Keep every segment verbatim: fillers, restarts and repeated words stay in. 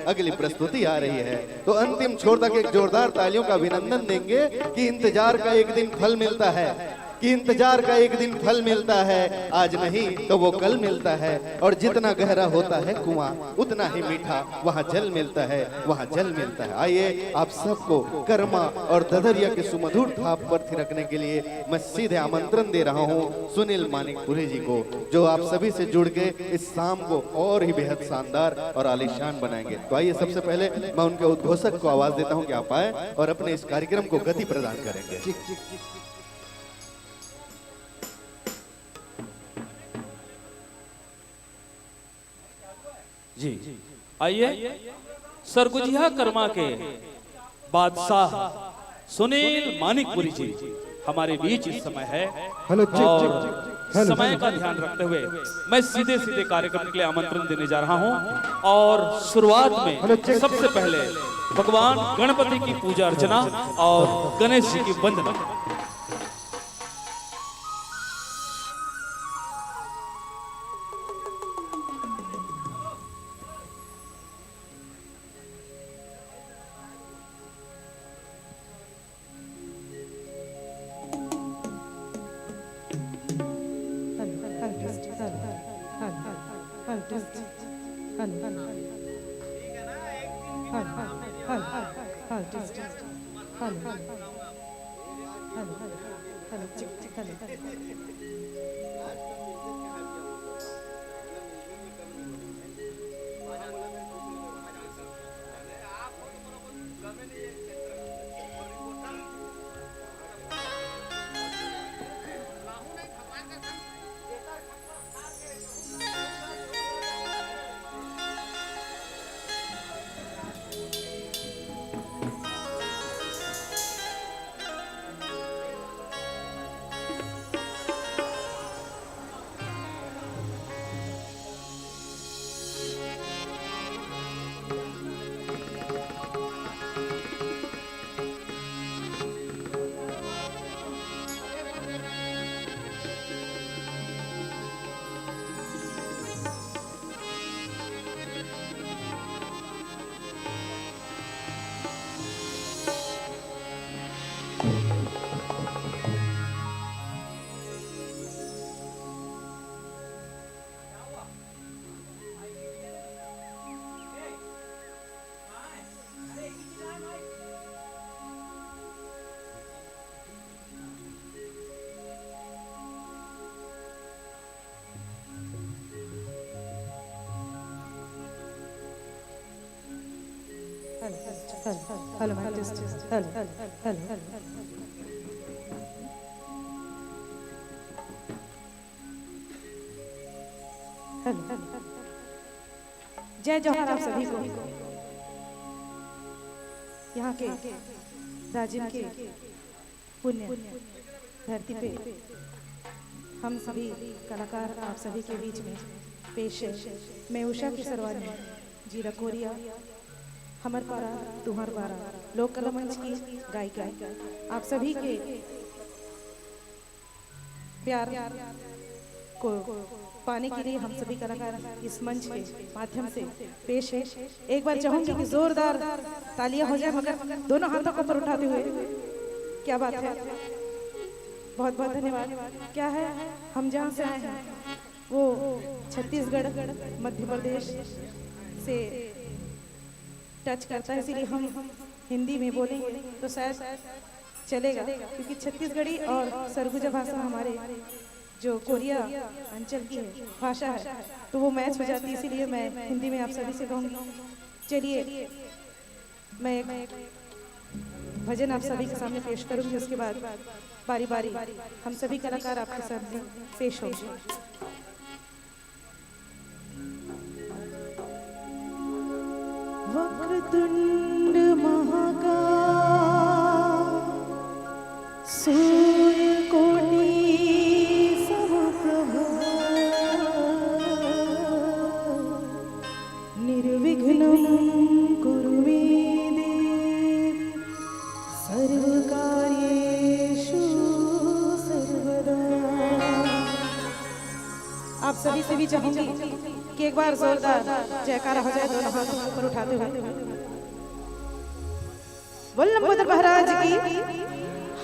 अगली प्रस्तुति आ रही है, तो अंतिम छोर तक एक जोरदार तालियों का अभिनंदन देंगे कि इंतजार का एक दिन फल मिलता है, कि इंतजार का एक दिन फल मिलता है। आज नहीं तो वो कल मिलता है, और जितना गहरा होता है कुआं, उतना ही मीठा वहाँ जल मिलता है, वहाँ जल मिलता है। आइए, आप सबको कर्मा और ददरिया के सुमधुर थाप पर थिरकने के लिए मैं सीधे आमंत्रण दे रहा हूँ सुनील मानिकपुरी जी को, जो आप सभी से जुड़ के इस शाम को और ही बेहद शानदार और आलीशान बनाएंगे। तो आइए, सबसे पहले मैं उनके उद्घोषक को आवाज देता हूं कि आप आए और अपने इस कार्यक्रम को गति प्रदान करेंगे। जी, आइए, सरगुजिया कर्मा के बादशाह सुनील मानिकपुरी जी हमारे बीच इस समय है। हेलो, चेक, और चेक, चेक। हेलो, समय हेलो। का ध्यान रखते हुए मैं सीधे सीधे कार्यक्रम के लिए आमंत्रण देने जा रहा हूं। और शुरुआत में हेलो, चेक, सबसे चेक। पहले भगवान गणपति की पूजा अर्चना और गणेश जी की वंदना। Hello, hello, test, hello, hello, hello, test, hello, hello, hello, test, hello, hello, hello, check, check, hello. Hello, hello, hello, mic test, hello, hello, hello. Hello. जय जोहार आप सभी को। यहाँ के राजिम के पुण्य धरती पे हम सभी कलाकार आप सभी के बीच में पेश है। मैं उषा किशोरवानी, जीरा कोरिया, हमर पारा, तुहर पारा लोक कला मंच की गायिका। आप सभी के प्यार को पाने के लिए हम सभी कलाकार इस मंच के माध्यम से पेश है। एक बार चाहूंगी कि जोरदार तालियां हो जाए, मगर दोनों हाथों को ऊपर उठाते हुए। क्या बात है, बहुत बहुत धन्यवाद। क्या है, हम जहाँ से आए हैं वो छत्तीसगढ़, मध्य प्रदेश से टच करता है, इसीलिए हम हिंदी में बोलेंगे तो शायद चलेगा, क्योंकि छत्तीसगढ़ी और सरगुजा भाषा हमारे जो कोरिया अंचल की है, भाषा है, तो वो मैच हो जाती है, इसीलिए मैं हिंदी में आप सभी से कहूँगी। चलिए, मैं एक भजन आप सभी के सामने पेश करूंगी, उसके बाद बारी बारी हम सभी कलाकार आपके सामने पेश होंगे। वक्रतुंड महाकाय सूर्यकोटि समप्रभ निर्विघ्नं कुरु मे देव सर्वकार्येषु सर्वदा। आप सभी से भी चाहूंगी कि एक बार जोरदार जयकारा हो जाए, दोनों हाथ ऊपर उठाते हुए। बोल लंबोदर महाराज की।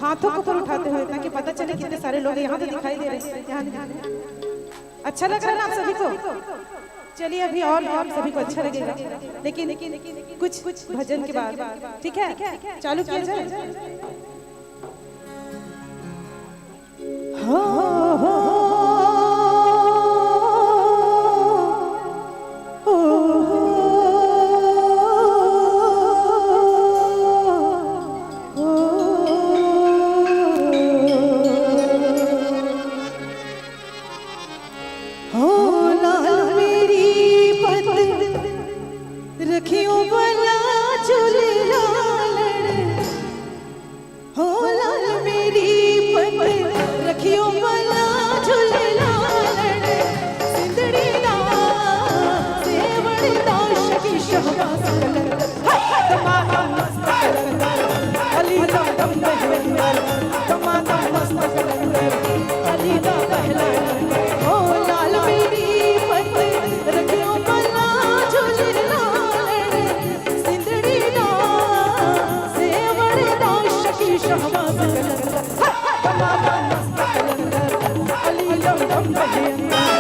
हाथों को ऊपर उठाते हुए, ताकि पता चले कितने सारे लोग यहाँ तो दिखाई दे रहे हैं, यहाँ नहीं दिख रहे। अच्छा लग रहा है ना आप सभी को? चलिए, अभी और भी आप सभी को अच्छा लगेगा, लेकिन कुछ भजन के बाद, ठीक है, चालू किया जाए। हो, हो, हो, हो, हो लाल मेरी पत रखियो बला झुलला लड़। हो लाल मेरी पत रखियो बला झुलला लड़। सिंदड़ी दा सेवड़ दा शकी शहबाज कलंदर। दमादम मस्त कलंदर, अली दम दम दहिंदर। दमादम मस्त कलंदर, अली दा पहला नंबर। हो लाल मेरी पत रखियो बला झुलला लड़। सिंदड़ी दा सेवड़ दा शकी शहबाज कलंदर। दमादम मस्त कलंदर, अली दम दम दहिंदर।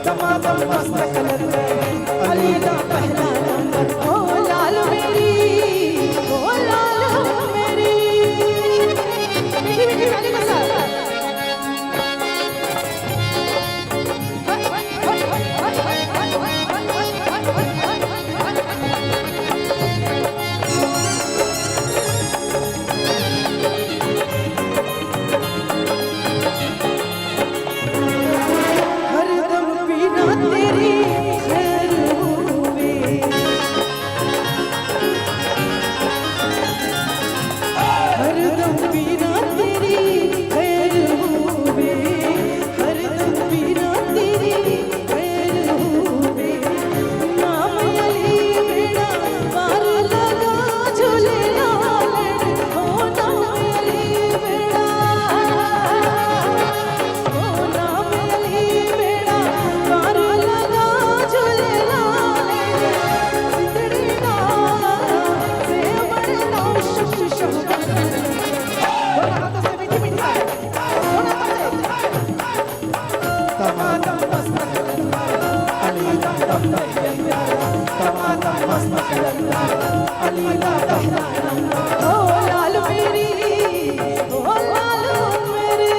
दमादम मस्त कलंदर, अली दा पहला नंबर। ओ लाल मेरी, ओ लाल मेरी। मीठी मीठी ताली के साथ। हरदम पीना तेरी खैर होवे। हरदम पीना तेरी खैर होवे। हरदम पीना तेरी खैर होवे। नाम अली बेड़ा पार लगा झूले लाल। ओ नाम अली बेड़ा, ओ नाम अली बेड़ा पार लगा झूले लाल। सिंदड़ी दा सेवड़ दा शक शहबाज। दोनों हाथों से मीठी मीठी ताली। दोनों हाथों से। दमादम मस्त कलंदर, अली दम दम दहिंदर। दमादम मस्त कलंदर, अली दा पहला नंबर। ओ लाल मेरी, ओ लाल मेरी।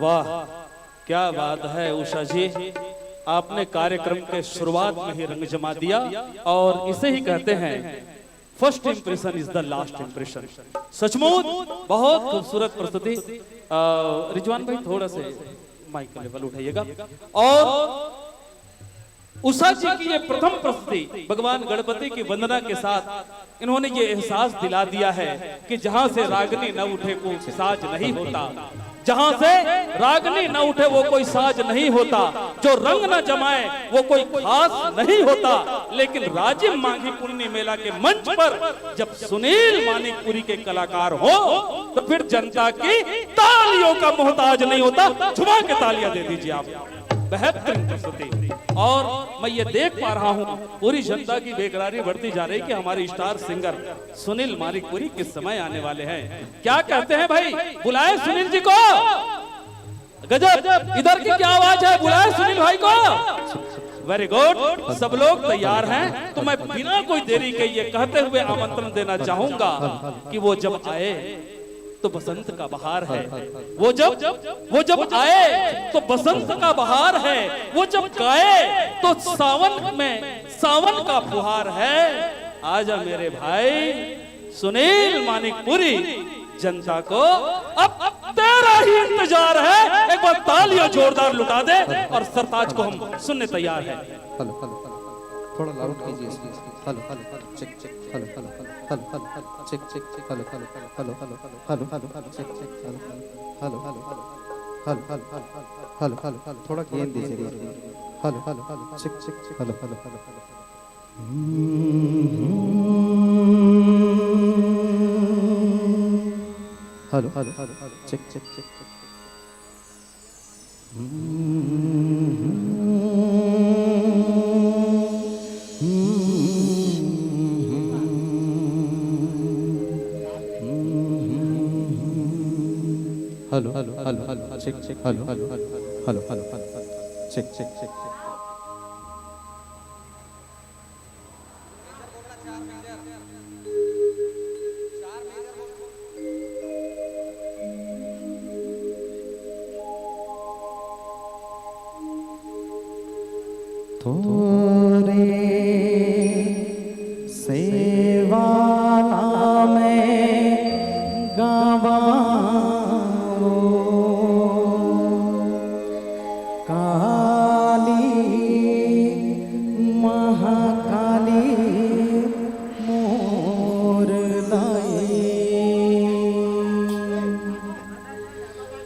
वाह, क्या बात है उषा जी, आपने कार्यक्रम के शुरुआत में ही रंग जमा दिया। और इसे ही कहते हैं first impression is the last impression। सचमुच बहुत खूबसूरत प्रस्तुति। अ, रिजवान भाई, थोड़ा से माइक का लेवल उठाइएगा। और उषा जी की ये प्रथम प्रस्तुति भगवान गणपति की वंदना के साथ इन्होंने ये एहसास दिला दिया है कि जहां से रागनी न उठे वो साज नहीं होता, जहां से रागनी न उठे वो कोई साज नहीं होता, जो रंग न जमाए वो कोई खास नहीं होता। लेकिन राजिम माघी पुन्नी मेला के मंच पर जब सुनील मानिकपुरी के कलाकार हो तो फिर जनता की तालियों का मोहताज नहीं होता। झुमा के तालियां दे दीजिए आप। बेहतरीन प्रस्तुति। और मैं ये देख पा रहा हूँ, पूरी जनता की बेकरारी बढ़ती जा रही कि हमारे स्टार सिंगर सुनील मानिकपुरी किस समय आने वाले हैं। क्या कहते हैं भाई, बुलाए सुनील जी को? गजब, इधर की क्या आवाज है, बुलाए सुनील भाई को। वेरी गुड, सब लोग तैयार हैं, तो मैं बिना कोई देरी के ये कहते हुए आमंत्रण देना चाहूंगा कि वो जब आए तो बसंत का बहार है। वो जब, वो जब आए तो बसंत का बहार है, वो जब गाए तो सावन में सावन का फुहार है। आजा मेरे भाई सुनील मानिकपुरी, जनता को अब तेरा ही इंतजार है। एक बार तालियां जोरदार लुटा दे और सरताज को हम सुनने तैयार हैं। हेलो, हेलो, हेलो, थोड़ा लाउड कीजिए इसको। Hello, hello, check, check, hello, hello, hello, hello, hello, check, check, hello, hello, hello, hello, hello, hello, hello, check, check, hello, hello, hello, hello, hello, hello, hello, hello, hello, थोड़ा gain दीजिए। Hello, hello, hello, check, check, hello, hello, hello, hello. Hello, hello, hello, hello, check, check, check, check. Hello, hello, hello, hello, check, check, hello, hello, hello, hello, hello, hello, check, check, check, check. तोरे सेवा ला मैं गावावो।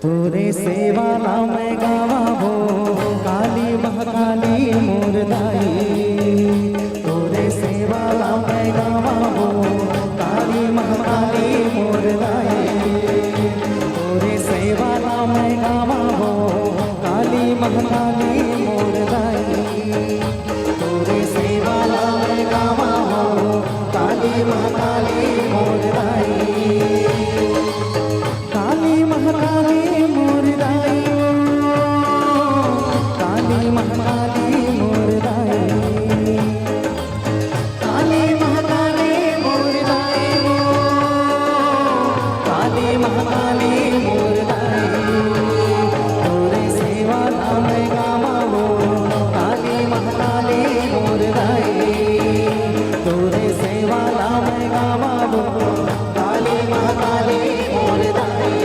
तोरे सेवा ला मैं गावा हो, काली महाकाली मोर दाई। तोरे सेवा ला मैं गावा हो, काली महाकाली मोर दाई। तोरे सेवा ला मैं गावा हो, काली महाकाली मोर दाई। तोरे सेवा ला मैं गावा हो, काली महाकाली मोर दाई। काली महाकाली मोर दाई ओ, काली महाकाली मोर दाई। काली महाकाली मोर दाई ओ, काली महाकाली मोर दाई। तोरे सेवा ला मैं गावा हो, काली महाकाली मोर दाई। तोरे सेवा ला मैं गावा हो, काली महाकाली मोर दाई।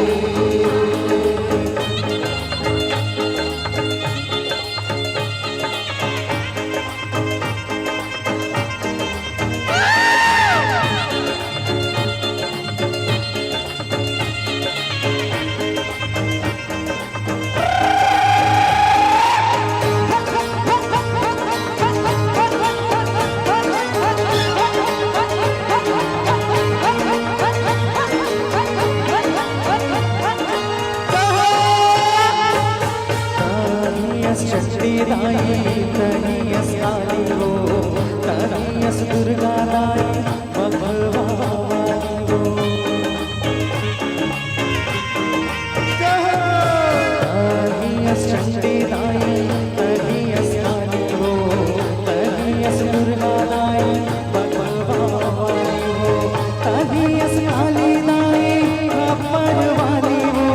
तहियस चंडी दाई, तहियस काली हो, तहियस दुर्गा दाई, बघवा वाली हो। तहियस चंडी दाई, तहियस काली हो, तहियस दुर्गा दाई, बघवा वाली हो। तहियस काली दाई, खप्पर वाली हो,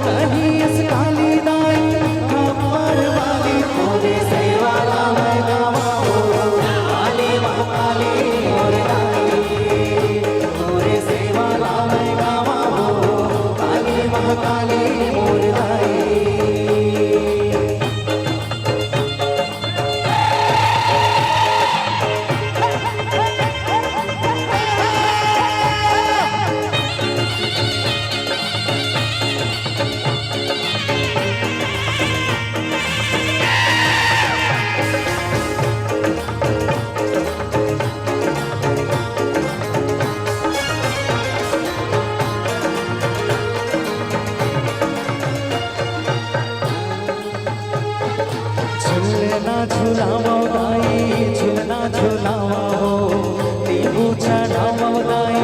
तहियस काली दाई, खप्पर वाली। तोरे सेवा ला मैं गावा हो, काली महाकाली मोर दाई। तोरे सेवा ला मैं गावा हो, काली महाकाली मोर दाई। झूलना झुलावा दाई, झूलना झुलावा हो, नींबू चढ़ावा दाई,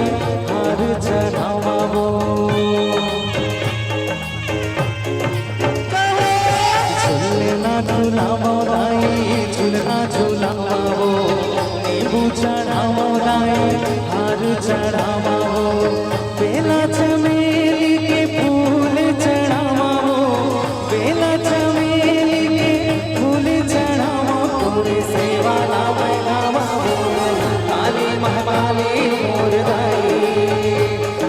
हार चढ़ावा हो। झूलना झुलावा दाई, झूलना झुलावा हो, नींबू चढ़ावा दाई, हार चढ़ावा हो। बेला चमेली के फूल चढ़ावा हो, बेला चमेली के फूल चढ़ावा। तोरे सेवा ला मैं गावा हो, काली महाकाली मोर दाई।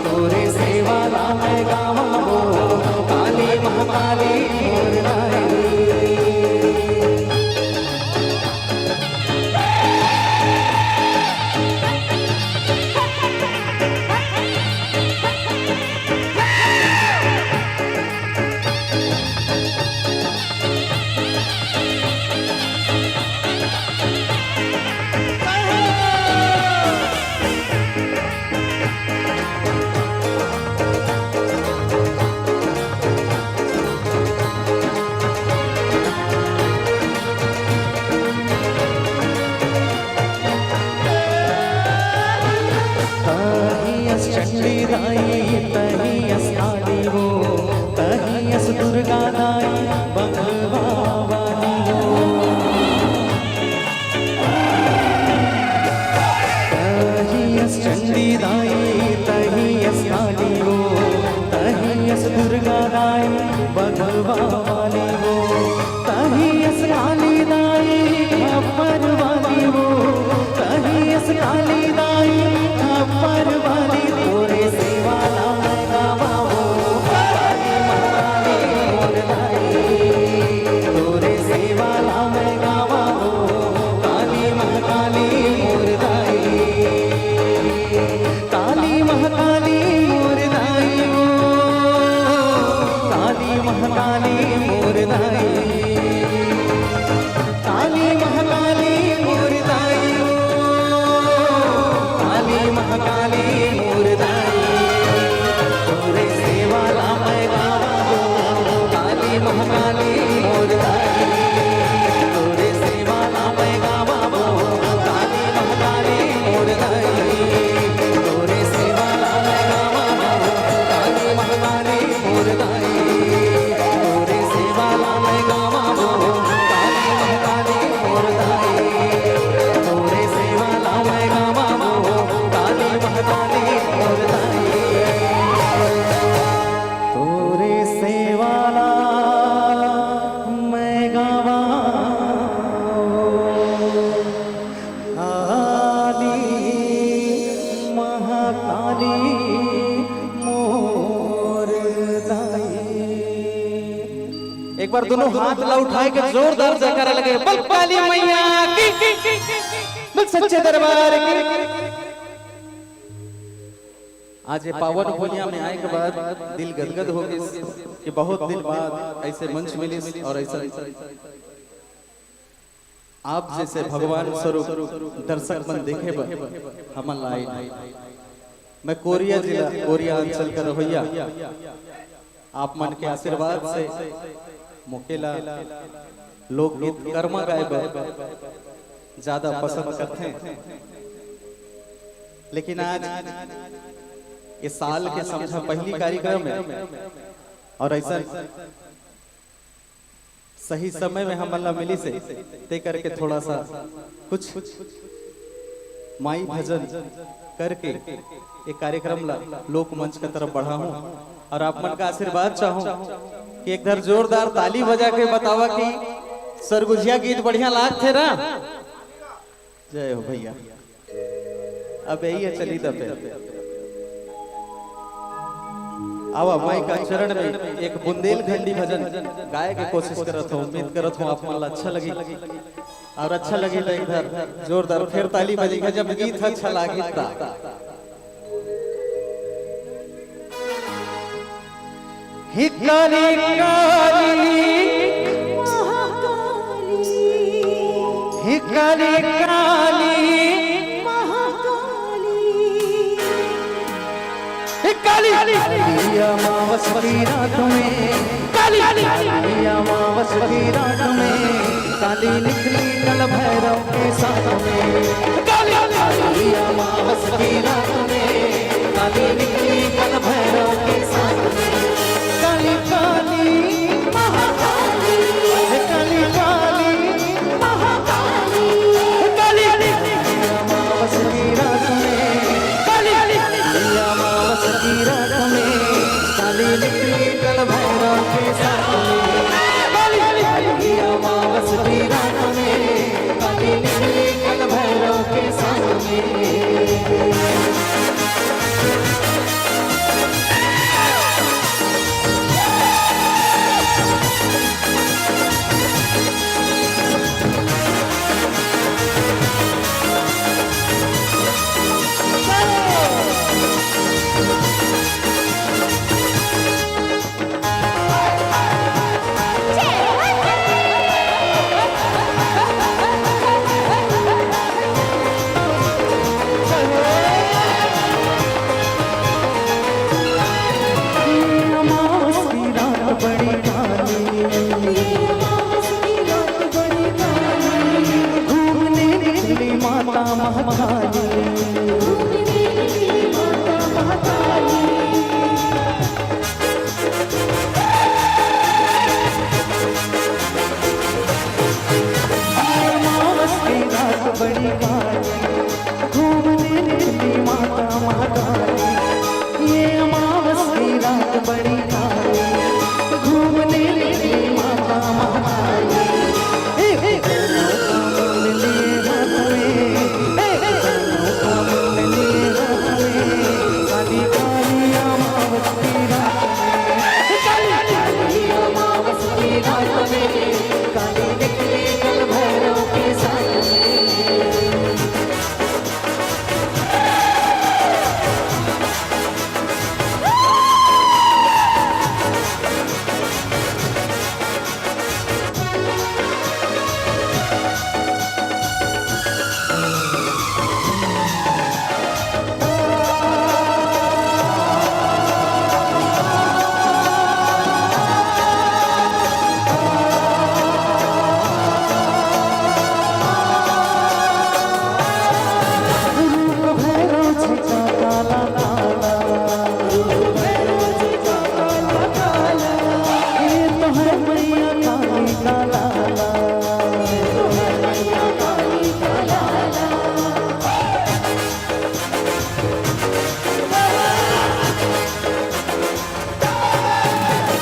तोरे सेवा ला मैं गावा हो, काली महाकाली मोर दाई। तहियस चंडी दाई, तहियस काली हो, तहियस दुर्गा दाई, बघवा वाली हो। तहियस चंडी दाई, तहियस काली हो, तहियस दुर्गा दाई, बघवा वाली हो। तहियस काली दाई, खप्पर वाली हो, तहियस काली दाई, खप्पर वाली। तोरे सेवा ला मैं गावा हो, काली महाकाली मोर दाई। तोरे सेवा ला मैं गावा हो, काली महाकाली मोर दाई। काली महाकाली मोर दाई ओ, काली काली मोर दाई, काली महाकाली मोर दाई ओ, काली महाकाली मोर दाई, तोरे सेवा ला मैं गावा ओ, काली महाकाली मोर दाई, तोरे सेवा ला मैं गावा ओ, काली महाकाली मोर दाई, तोरे सेवा ला मैं गावा ओ, काली महाकाली मोर दाई, तोरे सेवा ला मैं गावा ओ, काली महाकाली मोर दाई, तोरे सेवा ला मैं गावा ओ, काली महाकाली मोर दाई, तोरे सेवा ला मैं गावा ओ, काली महाकाली मोर दाई। एक बार दोनों हाथ ला उठाए के जोरदार जयकारा लगे, बोल काली मैया की, बोल सच्चे दरबार की। आज ये पावन भुइयां में आए के बाद दिल गदगद हो गइस कि बहुत दिन बाद ऐसे मंच मिलिस और ऐसा आप जैसे भगवान स्वरूप दर्शक मन देखे बर हमन ला आइन। मैं कोरिया जिला, कोरिया अंचल का रहोइया, आप मन के आशीर्वाद से मोके ला लोकगीत करमा गाए बर ज्यादा पसंद करथे, लेकिन आज ये साल के समझा पहली कार्यक्रम है और ऐसा सही समय में हमन ला मिलिस हे, ते करके थोड़ा सा कुछ माई भजन करके ये कार्यक्रम ला लोक मंच के तरफ बढ़ाहूं और आप मन का आशीर्वाद चाहूं कि एक धर जोरदार ताली बजा के बतावा कि सरगुजिया गीत बढ़िया लागथे ना। जय हो भैया। अब यही है, चली त फिर। आवा माई का चरण में एक बुंदेलखंडी भजन गाए के कोशिश करत हूँ। उम्मीद करत हूँ आप मन ला अच्छा लगी, और अच्छा लगी तो एक धर जोरदार फिर ताली बजी जब गीत अच्छा लागी ता। हे काली काली महाकाली, हे काली काली महाकाली। हे काली, काली अमावस की रात में, काली, काली अमावस की रात में काली निकली कल भैरव के साथ में। काली, काली अमावस की रात में काली निकली कल भैरव के साथ में। काली काली महाकाली, काली काली महाकाली। काली अमावस की रात में, काली अमावस की रात में काली निकली कल भैरव के साथ में। काली अमावस की रात में काली निकली कल भैरव के साथ में। अमावस की रात बड़ी काली, घूमने निकली माता महाकाली। अमावस की रात बड़ी काली, घूमने निकली माता महाकाली। ये अमावस की रात बड़ी काली, घूम है मैया काली का लाला।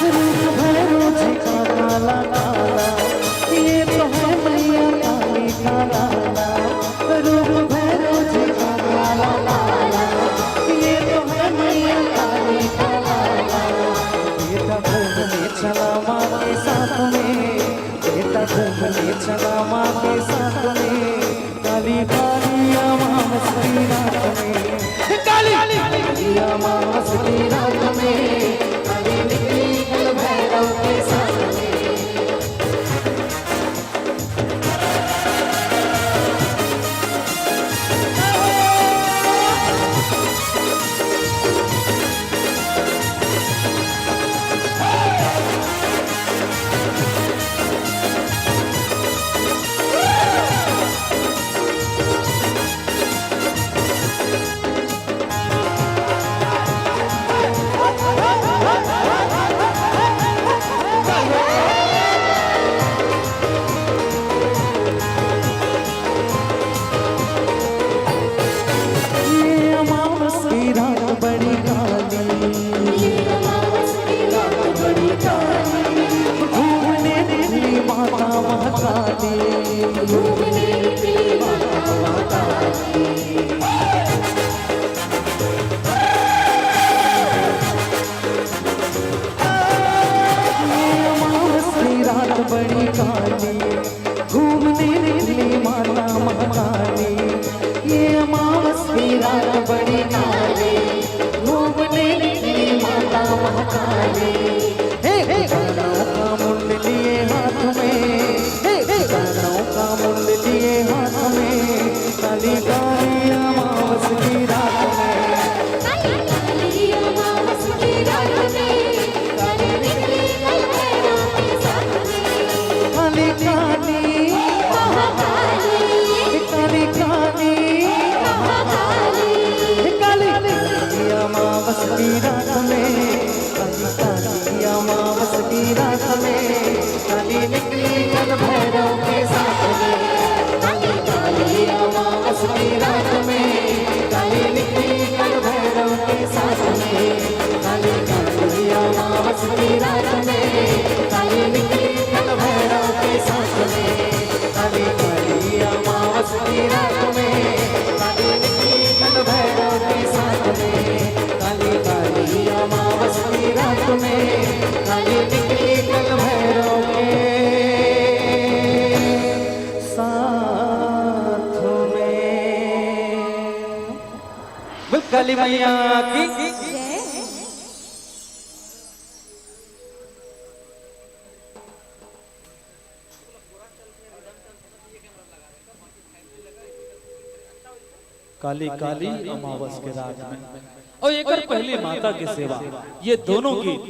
रूप भैरव जी का काला काला, ये तो है मैया काली का लाला। रूप भैरव जी का काला काला, ये तो है मैया काली का लाला। बेटा घूमने चला माँ के साथ में, बेटा घूमने चला माँ के साथ में, काली काली अमावस की रात में। काली काली अमावस की रात में, काली निकली कल भैरव के साथ में। ये अमावस की रात बड़ी काली। ये अमावस की रात बड़ी काली। घूमने निकली माता महाकाली। घूमने निकली माता महाकाली। ये अमावस की रात बड़ी काली, घूमने निकली माता महाकाली। ये अमावस की रात बड़ी काली, घूमने निकली माता महाकाली। हे, हे, दानव का मुंड लिए हाथ में, हे, हे, दानव का मुंड लिए हाथ में, काली काली अमावस की रात में। काली काली अमावस की रात में, काली निकली कल भैरव के साथ में। काली काली, महाकाली, काली काली, महाकाली, काली काली अमावस की रात में, काली काली अमावस की रात में, काली निकली कल भैरव के साथ में। काली काली अमावस की रात में, काली निकली कल भैरव के साथ में। काली काली अमावस की रात में, काली निकली कल भैरव के साथ में। काली काली अमावस की रात में, काली निकली कल भैरव के साथ में। काली काली अमावस की रात में, काली निकली कल भैरव के साथ में। बोल काली मैया की। काली काली अमावस के रात में। अउ एकर पहली माता के सेवा, ये दोनों गीत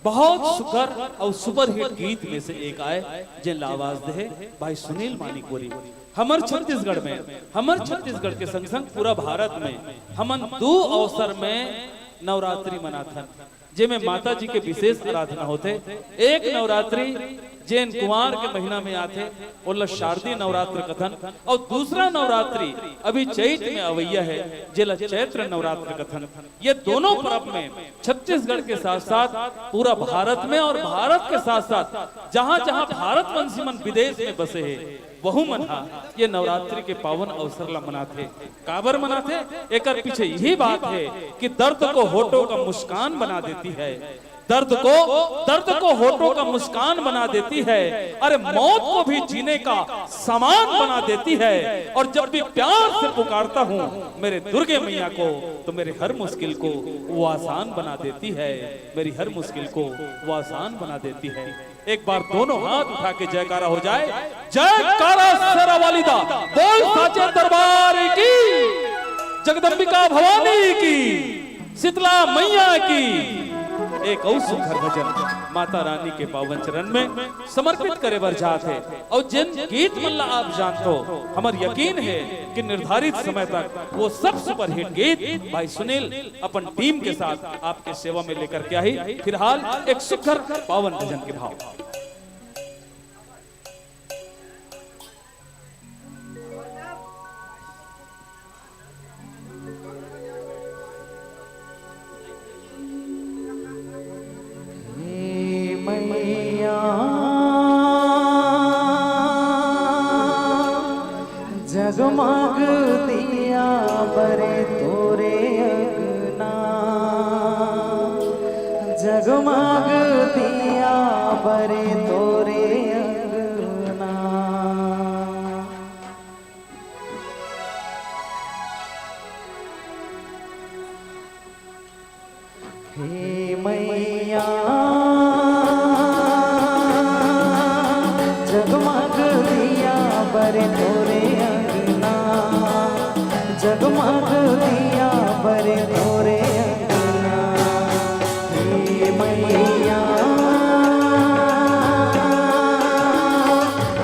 बहुत सुघर अउ सुपरहिट गीत में से एक आय, जेन ला आवाज दे हे भाई सुनील मानिकपुरी। हमर छत्तीसगढ़ में, हमर छत्तीसगढ़ के संग संग पूरा भारत में हमन दू अवसर में नवरात्रि मनाथन, जेमे माता जी के विशेष आराधना होथे। एक नवरात्रि जेन कुंवार के महीना में आथे, ओला शारदीय नवरात्र कथन, अउ दूसरा नवरात्रि अभी चैत में अवैया हे, जेला चैत्र नवरात्र कथन। ये दोनों पर्व में छत्तीसगढ़ के साथ साथ पूरा भारत में और भारत के साथ साथ जहां जहां भारतवंशी मन विदेश में बसे हे, वहू मन हा ये नवरात्रि के पावन अवसर ला मनाथे। काबर मनाथे? एकर पीछे यही बात है कि दर्द को होठों का मुस्कान बना देती है, दर्द को, दर्द को होठों का मुस्कान बना देती है, अरे मौत को भी जीने का सामान बना देती है। और जब भी प्यार से पुकारता हूँ मेरे दुर्गे मैया को, तो मेरे हर मुश्किल को वो आसान बना देती है, मेरी हर मुश्किल को वो आसान बना देती है। एक बार दोनों हाथ उठा के जयकारा हो जाए। जयकारा शेरा वाली दा, बोल साचे दरबार की, जगदम्बिका भवानी की, शीतला मैया की। एक अउ सुंदर भजन। माता रानी के पावन चरण में समर्पित करे बर जात हे। अउ जिन गीत मन ला आप जानथो, हमर यकीन हे कि निर्धारित समय तक वो सब सुपरहिट गीत भाई सुनील अपन टीम के साथ आपके सेवा में लेकर के आही। फिलहाल एक सुघर पावन भजन के भाव। हे मैया, जगमग दिया बरे तोरे अंगना, जगमग दिया बरे तोरे अंगना। हे मैया, जगमग दिया बरे तोरे अंगना, जगमग दिया बरे तोरे अंगना। हे मैया,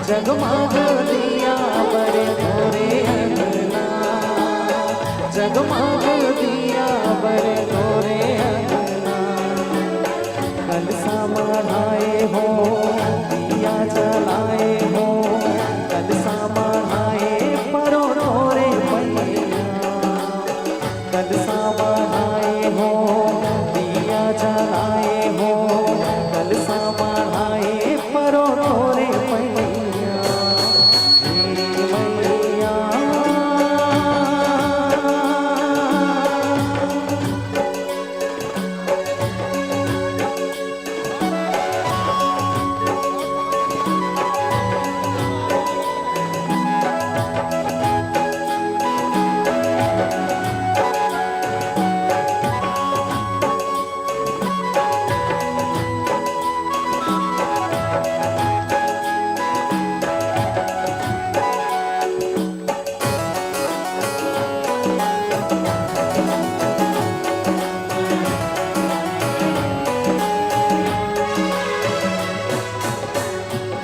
जगमग दिया बरे तोरे अंगना, जगमग दिया बरे तोरे अंगना। कलसा मढ़ाए हो, दिया जलाए हो, कलसा मढ़ाए परो तोरे पैया। कलसा मढ़ाए हो, दिया जलाए हो, कलसा मढ़ाए परो तोरे पैया। हे मैया।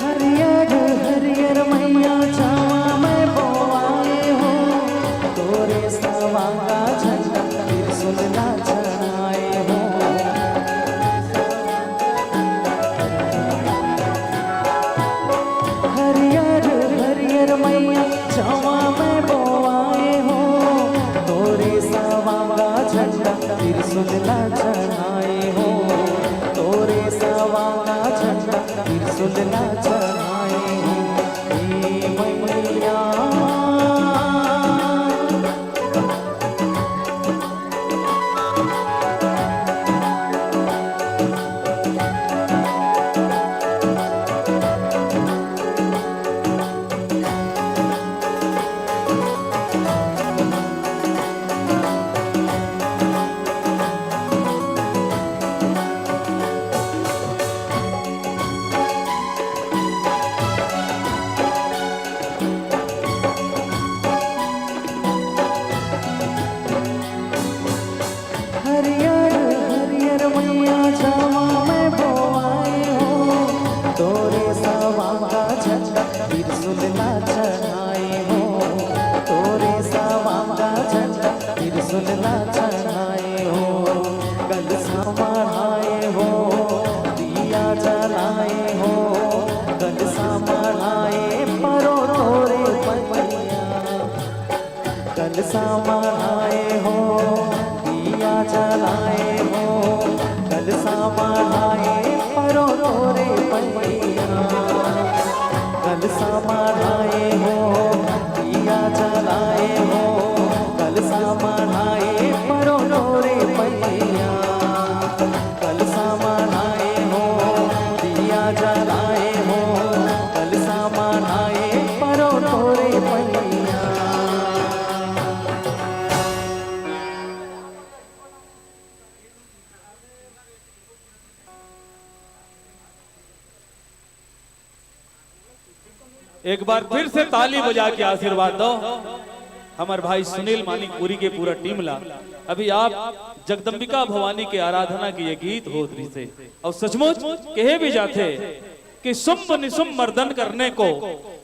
हरियर हरियर मैया छावा में बोआए हो, तोरे सवा का झंडा त्रिशूल ला चढ़ाए हो। हरियर हरियर मैया छावा में बोआए हो, तोरे सवा का झंडा त्रिशूल ला चढ़ाए हो, तोरे सवा का झंडा त्रिशूल ला चढ़ाए हो। हे मैया। हरियर हरियर मैया छावा में बोआए हो, तोरे सवा का झंडा त्रिशूल ला चढ़ाए हो, तोरे सवा का झंडा त्रिशूल ला चढ़ाए हो। कलसा मढ़ाए हो, दिया जलाए हो, कलसा मढ़ाए परो तोरे पैया। कलसा मढ़ाए हो, दिया जलाए हो, कलसा मढ़ाए परो तोरे पैया। कलसा मढ़ाए हो, दिया जलाए हो, कलसा मढ़ाए परो तोरे पैया। कलसा मढ़ाए हो, दिया जलाए हो, कलसा मढ़ाए परो तोरे पैया। एक बार फिर से ताली बजा के आशीर्वाद दो। हमर भाई सुनील मानिकपुरी के पूरा टीम ला। अभी आप जगदम्बिका भवानी के आराधना के ये गीत होत रिसे, और सचमुच कहे भी जाथे कि शुंभ निशुंभ मर्दन करने को,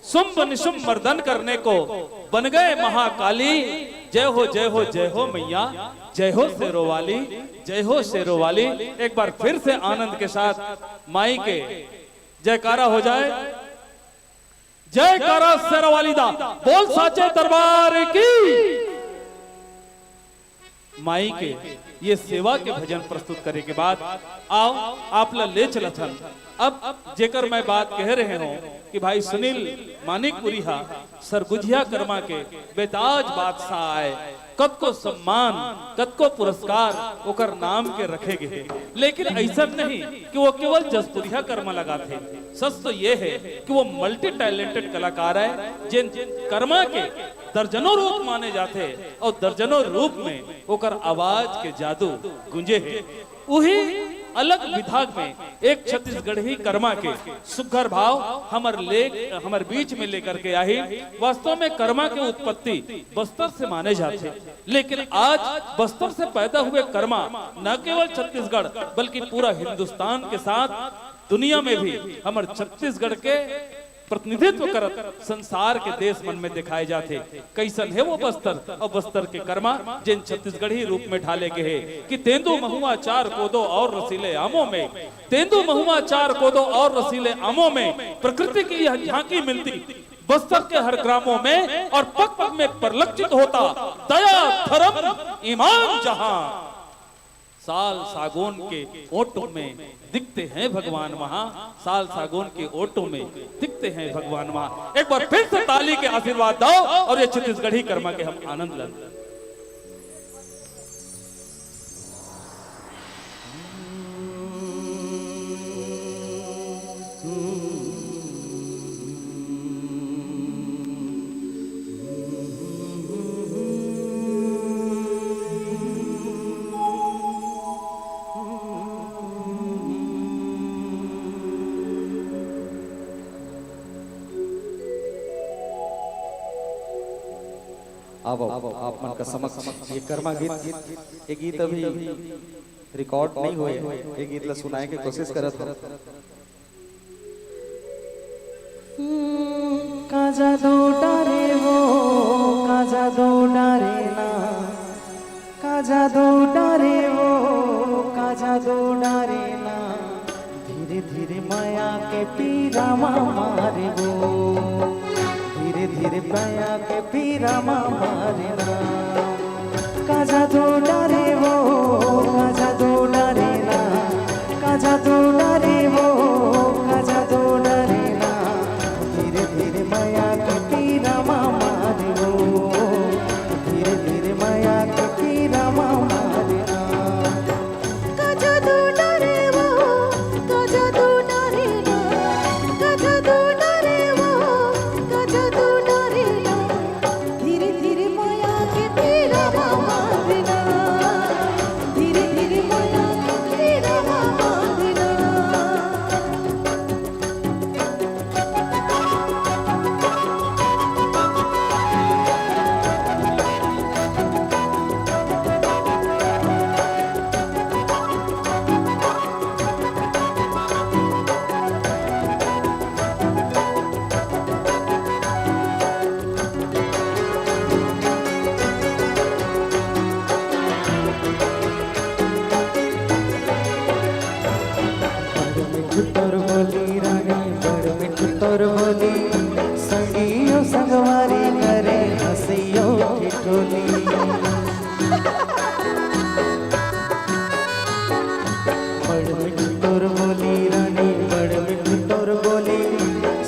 शुंभ निशुंभ मर्दन करने को बन गए महाकाली। जय हो, जय हो, जय हो मैया, जय हो शेरों वाली, जय हो शेरों वाली। एक बार फिर से आनंद के साथ माई के जयकारा हो जाए। जयकारा शेरों वाली दा, बोल साचे दरबार की। माई के ये सेवा के भजन प्रस्तुत करे के बाद आओ आप ला ले चलत हन। अब जेकर मैं बात कह रहे हों कि भाई सुनील मानिकपुरी हा सरगुजिया करमा के बेताज बादशाह आय, कतको सम्मान, कतको पुरस्कार ओकर नाम के रखे गे हे, लेकिन ऐसा नहीं कि वो केवल जसपुरिया करमा लगाथे। सच तो ये है कि वो मल्टी टैलेंटेड कलाकार है, जेन करमा के दर्जनों रूप माने जाथे और दर्जनों रूप में ओकर आवाज के जादू गूंजे हे। उही अलग विभाग में एक छत्तीसगढ़ी करमा के सुघर भाव हमर लेख, हमर बीच में लेकर के आही। वास्तव में करमा के उत्पत्ति बस्तर से माने जाथे, लेकिन आज बस्तर से पैदा हुए करमा न केवल छत्तीसगढ़ बल्कि पूरा हिंदुस्तान के साथ दुनिया में भी हमर छत्तीसगढ़ के प्रतिनिधित्व करत संसार के देश मन में दिखाए जाथे। कैसन हे वो बस्तर और बस्तर के करमा, जेन छत्तीसगढ़ी रूप में ढाले गे हे कि तेंदू महुआ चार कोदो और रसीले आमों में, तेंदू महुआ चार कोदो और रसीले आमों में प्रकृति की यह झांकी मिलती बस्तर के हर ग्रामों में और पग पग में परिलक्षित होता दया, धर्म, ईमान जहां। साल सागौन के ओटों में दिखते हैं भगवान वहां, साल सागौन के ओटों में दिखते हैं भगवान वहां। एक बार फिर से ताली के आशीर्वाद दो और ये छत्तीसगढ़ी करमा के हम आनंद लें। अब आप मन का समक्ष ये कर्मा गीत, ये गीत अभी रिकॉर्ड नहीं हुए, ये गीत ला सुनाए के कोशिश करत हूँ। का जादू डारे वो, का जादू डारे ना, का जादू डारे वो, का जादू डारे ना। धीरे धीरे माया के पीरा मा मारे वो, धीरे धीरे माया के पीरा मा मारे ना। का जादू डारे वो, का जादू डारे ना, का जादू डारे वो, का जादू डारे ना। धीरे धीरे माया के पीरा मा मारे वो, धीरे धीरे माया के पीरा मा मारे ना। का जादू डारे वो, का जादू डारे ना, का जादू डारे वो, का जादू डारे ना। धीरे धीरे माया के पीरा मा मारे ना, धीरे धीरे माया के पीरा मा मारे ना। बड़ मिठ तोर बोली रानी, बड़ मिठ तोर बोली, संगियो संगवारी करे हंसियो ठिठोली। बड़ मिठ तोर बोली रानी, बड़ मिठ तोर बोली,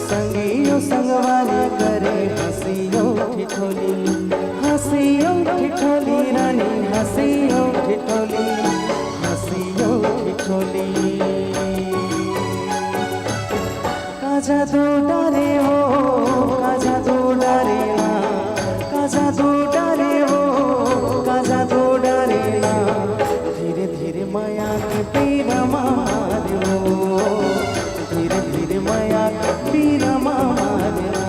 संगियो संगवारी करे हंसियो ठिठोली, हंसियो ठिठोली रानी, हंसियो ठिठोली, हंसियो ठिठोली। का जादू डारे हो, का जादू डारे ना, का जादू डारे हो, का जादू डारे ना। धीरे धीरे माया के पीरा मा मारे हो, धीरे धीरे माया के पीरा मा मारे ना।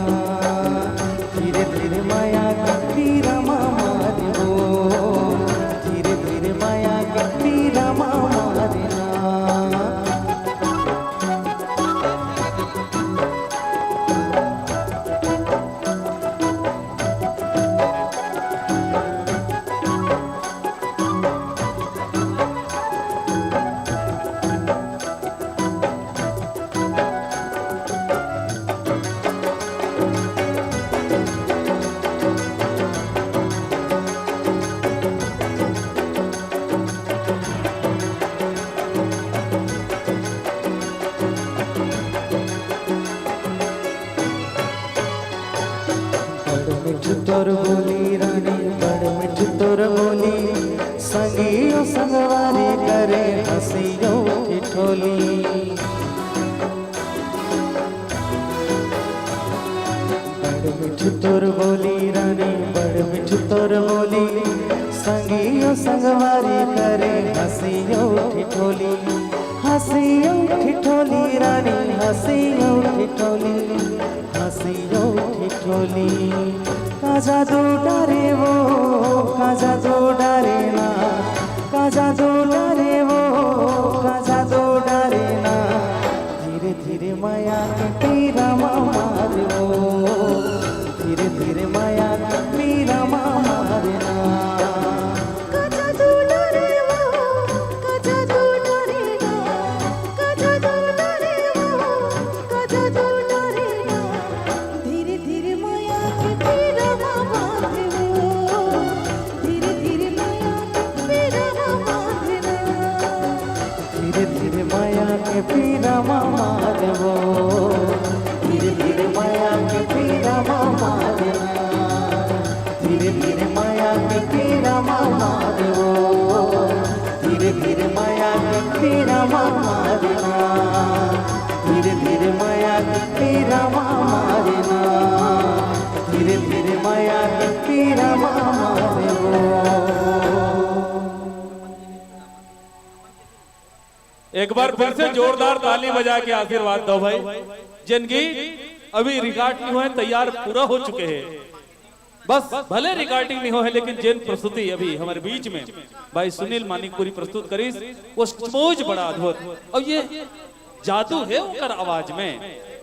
धीरे धीरे माया के पीरा मा मिठ तोर बोली रानी, बड़ मिठ तोर बोली, संगियो संगवारी करे हंसियो ठिठोली। बड़ मिठ तोर बोली रानी, बड़ मिठ तोर बोली, संगियो संगवारी करे हंसियो ठिठोली। हंसियो ठिठोली रानी, हंसियो ठिठोली, हंसियो ठिठोली। का जादू डारे वो, का जादू डारे ना, का जादू डारे वो, का जादू डारे ना। धीरे धीरे माया के पीरा मा मारे वो, धीरे धीरे माया के पीरा मा मारे ना। का जादू डारे वो, का जादू डारे ना, का जादू डारे वो, का जादू डारे ना। धीरे धीरे माया के पीरा मा बांधे वो, धीरे धीरे माया के पीरा मा बांधे ना। धीरे धीरे माया के पीरा मा मारे वो, धीरे धीरे माया के पीरा मा मारे ना। धीरे धीरे माया के पीरा मा मारे वो, धीरे धीरे माया के पीरा मा मारे ना। धीरे धीरे माया के पीरा मा मारे ना। धीरे धीरे माया के पीरा मा मारे वो। एक बार फिर से जोरदार ताली बजा के आशीर्वाद दो भाई। जिनकी अभी रिकॉर्ड नहीं हुए, तैयार पूरा हो चुके हैं। बस भले रिकॉर्डिंग नहीं हो है, लेकिन जिन प्रस्तुति अभी हमारे बीच में भाई सुनील मानिकपुरी प्रस्तुत करिस, वो सचमुच बड़ा अद्भुत। और ये जादू है ओकर आवाज में।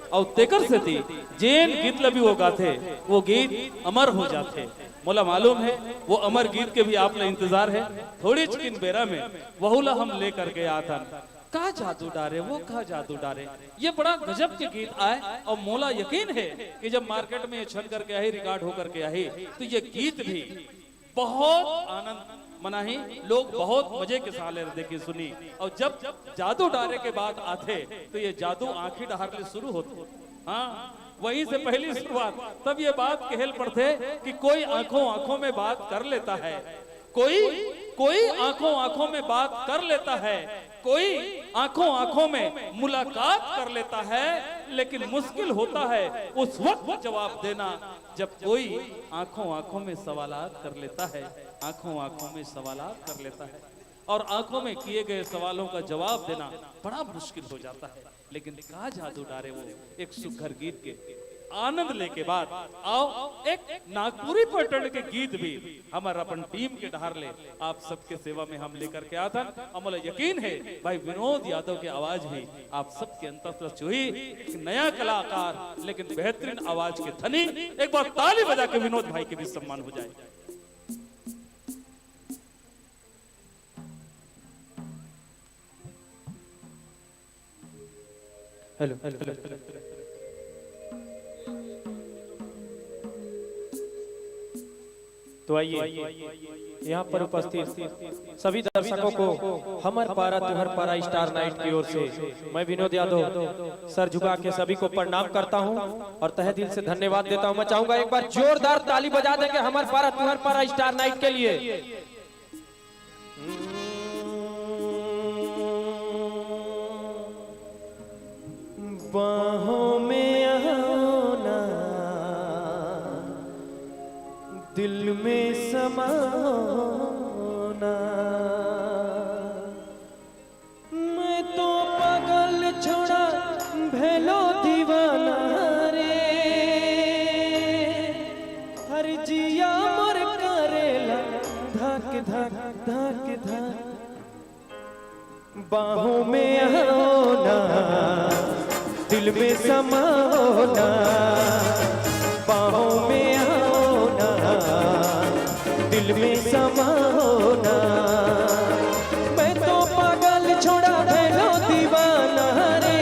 और तेकर सेती जेन गीत ल भी वो गाथे, वो गीत अमर हो जाथे। मोला मालूम है, वो अमर गीत के भी आप ल इंतजार है। थोड़ी चिकिन बेरा में वहू ला हम लेकर के आथन। का जादू डारे वो, का जादू डारे, ये बड़ा गजब के गीत आए। और मोला यकीन है कि जब मार्केट में ये छन करके आही, रिकॉर्ड होकर के आही, तो ये गीत भी बहुत आनंद मनाही, लोग बहुत मजे के साथ ले देखी सुनी। और जब जादू डारे के बात आथे, तो ये जादू आंखी डहार ले शुरू होथे। हाँ, वहीं से पहली शुरुआत। तब ये बात कहल पड़थे कि कोई आंखों आंखों में बात कर लेता है, कोई कोई आंखों आंखों में बात कर लेता है, कोई आंखों आंखों में मुलाकात कर लेता है, लेकिन मुश्किल होता है उस वक्त जवाब देना, जब कोई आंखों आंखों में सवालात कर लेता है, आंखों आंखों में सवालात कर लेता है। और आंखों में किए गए सवालों का जवाब देना बड़ा मुश्किल हो जाता है। लेकिन का जादू डारे वो एक सुघर गीत के आनंद लेके बाद आओ, एक नागपुरी पैटर्न के गीत भी हमर अपन टीम के डहार ले आप सबके सेवा में हम लेकर के आथन। और मोला यकीन है भाई विनोद यादव के आवाज भी आप सबके अंतस ल छुही। एक नया कलाकार लेकिन बेहतरीन आवाज के धनी, एक बार ताली बजा के विनोद भाई के भी सम्मान हो जाए। Hello, hello, hello. तो आइए, यहाँ पर उपस्थित सभी दर्शकों को हमर पारा तुहर पारा स्टार नाइट की ओर से मैं विनोद यादव सर झुका के सभी को प्रणाम करता हूँ और तहे दिल से धन्यवाद देता हूँ। मैं चाहूंगा एक बार जोरदार ताली बजा देंगे हमर पारा तुहर पारा स्टार नाइट के लिए। बाहों में आओ ना, दिल में समाओ ना। मैं तो पागल छोड़ा भेलो दीवाना रे, हर जिया मोर करेला धक धक धक धक। बाहों में आओ ना, दिल में समाओ ना। बाहों में आओ ना, दिल में समाओ ना। मैं तो पागल छोड़ा भेलो दीवाना रे,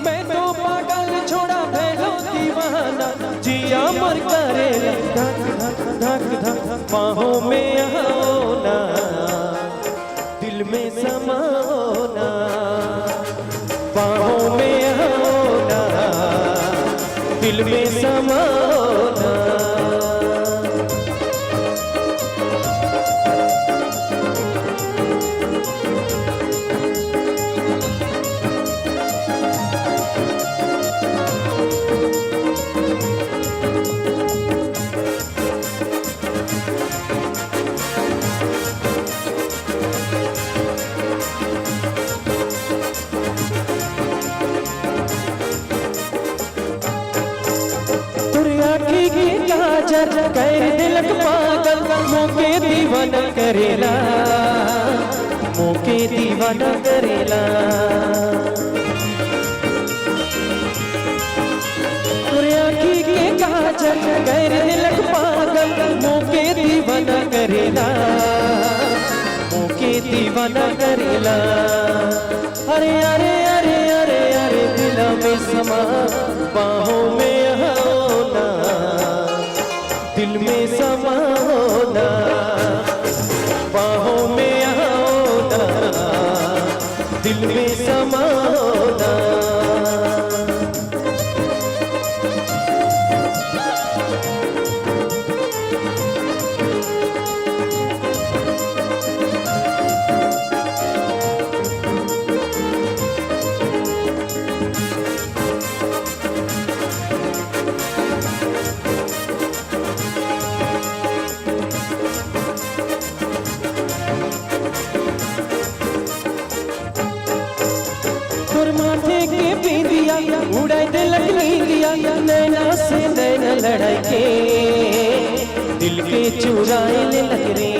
मैं तो पागल छोड़ा भेलो दीवाना। जिया मोर करे धक धक धक धक। बाहों में आओ ना, दिल में समाओ ना। बाहों में आओ ना, दिल में समाओ ना। कर दिलक पागल, मोके दीवाना करेला, मोके दीवाना करेला। तोरे आँखी के काजल कर दिलक पागल, मोके दीवाना करेला, मोके दीवाना करेला। अरे, अरे, अरे, अरे, अरे, दिल में समा, बाहों में आओ ना, दिल में समाओ ना, बाहों में आओ ना, दिल में समाओ ना। तोर माथे के बिंदिया उड़ाए देलक नींदिया, नैना से नैना लड़ाई के दिल के चुराए लेलक रे।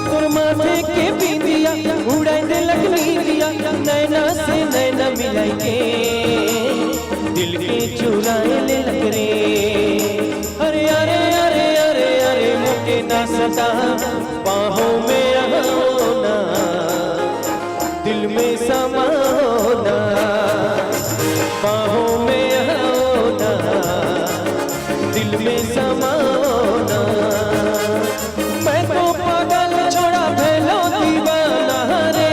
तोर माथे के बिंदिया उड़ाए देलक नींदिया, नैना से नैना मिलाई के दिल के चुराए लेलक रे। अरे, अरे, अरे, अरे, अरे, मोके ना सता, बाहों में आओ ना, दिल में समाओ ना, बाहों में आओ ना, दिल में समाओ ना। मैं तो पागल छोड़ा भैलो दीवाना रे,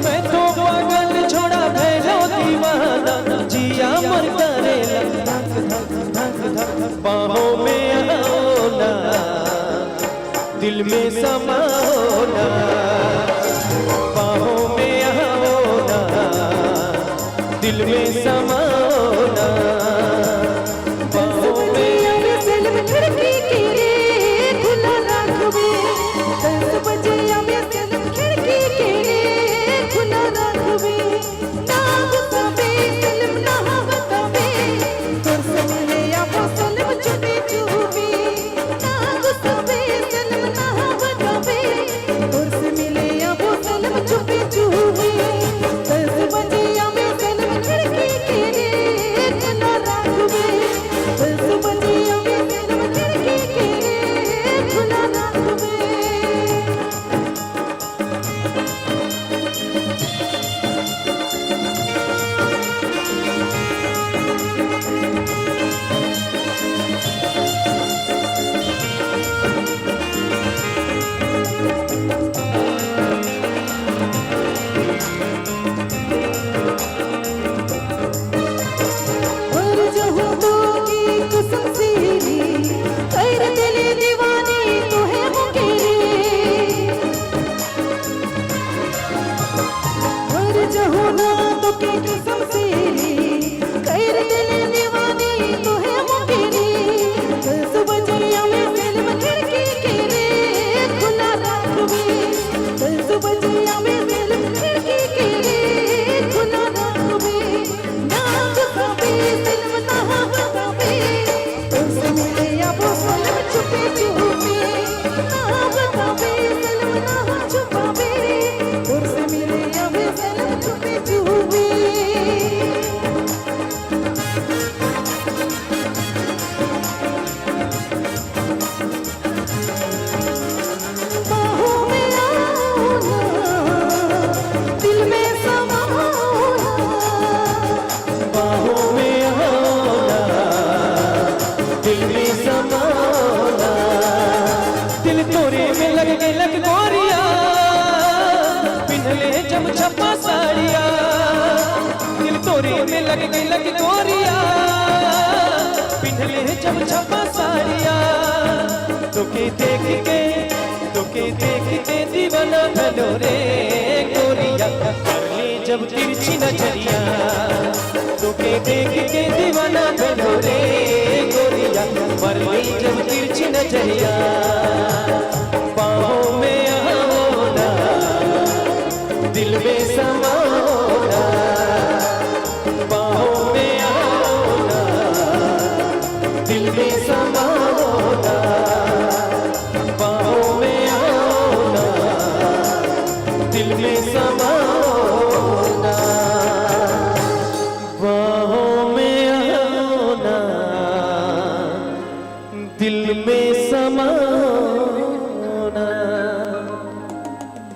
मैं तो पागल छोड़ा भैलो दीवाना, जिया मोर करेला धक धक धक धक। बाहों में आओ ना, दिल में समाओ ना, बाहों में आओ ना, दिल में समाओ ना, बाहों में।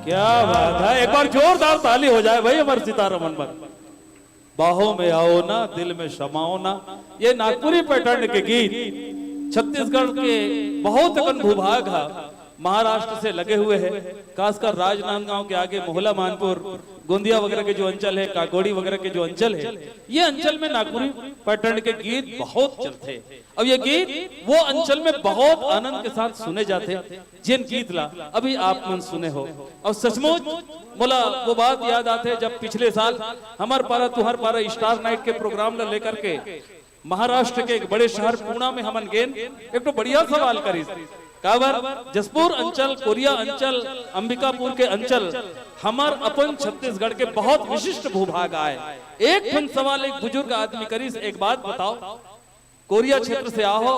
क्या बात है, एक बार जोरदार ताली हो जाए भाई हमारे सीतारमन बर। बाहों में आओ ना, दिल में समाओ ना, ये नागपुरी पैटर्न के गीत छत्तीसगढ़ के बहुत अकन भूभाग हा महाराष्ट्र से लगे हुए है, खासकर राजनांदगांव के आगे मोहला मानपुर, गोंदिया वगैरह के जो अंचल है, काकोड़ी वगैरह के जो अंचल है, ये अंचल में नागपुरी पैटर्न के गीत बहुत चलते हैं। अब ये गीत वो अंचल में बहुत आनंद के साथ सुने जाते हैं, जेन गीत ला अभी आप मन सुने हो। और सचमुच मोला वो बात याद आते, जब पिछले साल हमर पारा तुहर पारा स्टार नाइट के प्रोग्राम ला लेकर के महाराष्ट्र के एक बड़े शहर पुणे में हमन गेन, एक तो बढ़िया सवाल करिस। काबर जशपुर अंचल, कोरिया अंचल, अंबिकापुर के अंचल हमर अपन छत्तीसगढ़ के बहुत विशिष्ट भूभाग आय। एक ठन सवाल एक बुजुर्ग आदमी करिस, एक बात बताओ, कोरिया क्षेत्र से आहो,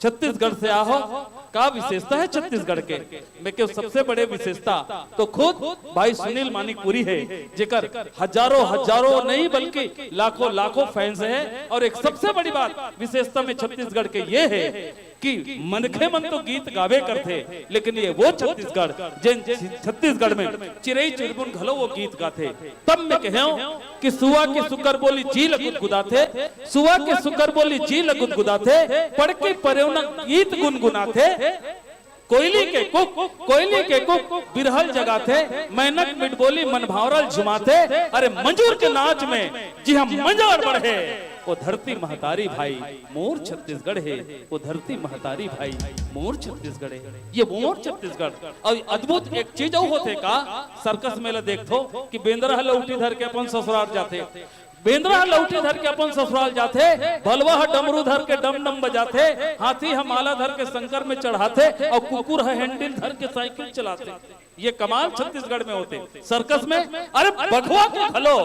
छत्तीसगढ़ से आहो, का विशेषता है छत्तीसगढ़ के? मैं क्यों सबसे बड़े विशेषता तो खुद भाई सुनील मानिकपुरी है, जेकर हजारों हजारों नहीं बल्कि लाखों लाखों फैंस है। और एक सबसे बड़ी बात विशेषता में छत्तीसगढ़ के ये है कि मनखे मन तो गीत गावे करथे, लेकिन ये वो छत्तीसगढ़, जेन छत्तीसगढ़ में चिरई चिरगुन घलो वो गीत गाथे। तब मैं कहेंव कि सुआ के सुकर बोली जी ल गुदगुदाथे, सुआ के सुकर बोली जी ल गुदगुदाथे, पढ़ के परेवना गीत गुनगुनाथे। कोयली के कुक, कोयली के कुक बिरहल जगाथे, मैनक मिठ बोली मन भांवरल झुमाथे। अरे मंजूर के नाच में जी हम मंजार बढ़े, वो धरती महतारी भाई मोर छत्तीसगढ़ है, वो धरती महतारी भाई मोर छत्तीसगढ़ है, ये मोर छत्तीसगढ़। और अद्भुत एक चीज अउ होथे का, सर्कस में ला देखथो कि बेंदरा ह लौठी धर के अपन ससुराल जाथे, बेंदरा ह लौठी धर के अपन ससुराल जाथे, भलवा ह डमरू धर के डम डम बजाथे, हाथी ह माला धर के शंकर में चढ़ाथे, और कुकुर ह हैंडल धर के साइकिल चलाथे। ये कमाल छत्तीसगढ़ में होथे। सर्कस में, अरे बघवा के घलो,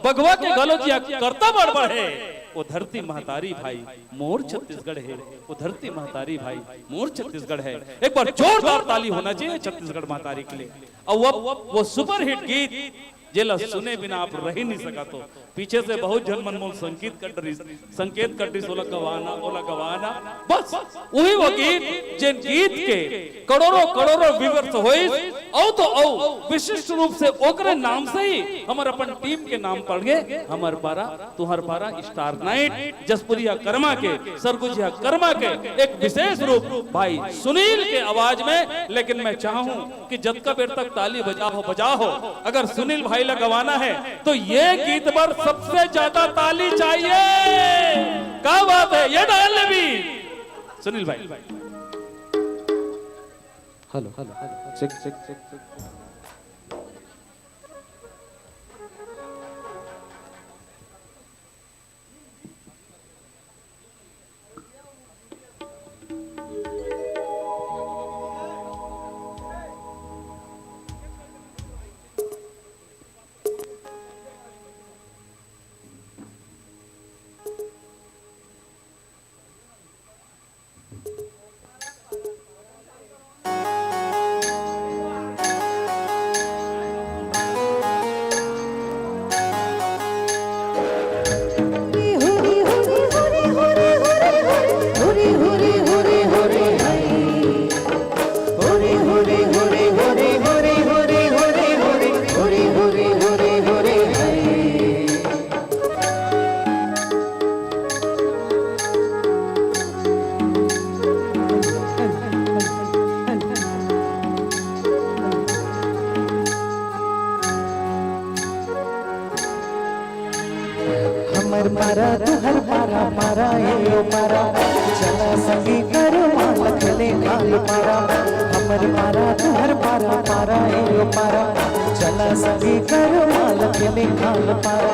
बघवा के घलो जिया करतब अड़बड़ हे। वो धरती महतारी भाई मोर छत्तीसगढ़ हे, वो धरती महतारी भाई मोर छत्तीसगढ़ हे। एक बार जोरदार ताली होना चाहिए छत्तीसगढ़ महतारी के लिए। और वो, वो सुपरहिट गीत जेला सुने बिना आप रह ही नहीं सकत हो। पीछे से बहुत झन मन मोल संकेत कर डरिस, संकेत कर डरिस, ओला गवाना, ओला गवाना। बस वही वो गीत, जेन गीत के करोड़ों करोड़ों व्यूअर्स होइस, अउ तो अउ विशिष्ट रूप से ओकरे नाम से ही हमर अपन टीम के नाम पड़ गे, हमर पारा, तुहर पारा, स्टार नाइट, जसपुरिया कर्मा के, सरगुजिया कर्मा के एक विशेष रूप भाई सुनील के आवाज में। लेकिन मैं चाहूं कि जतका बेर तक ताली बजा हो, बजा हो, अगर सुनील भाई ला गवाना है तो ये गीत पर सबसे ज्यादा ताली चाहिए। क्या बात है, ये डायल ने भी सुनील भाई। Hello, hello, check, check, check, check. हमर पारा, तुहर पारा, पारा ए ओ पारा, चला संगी कर मालक ले खाल पारा। हमर पारा, तुहर पारा, पारा ए ओ पारा, चला संगी कर मालक ले खाल पारा।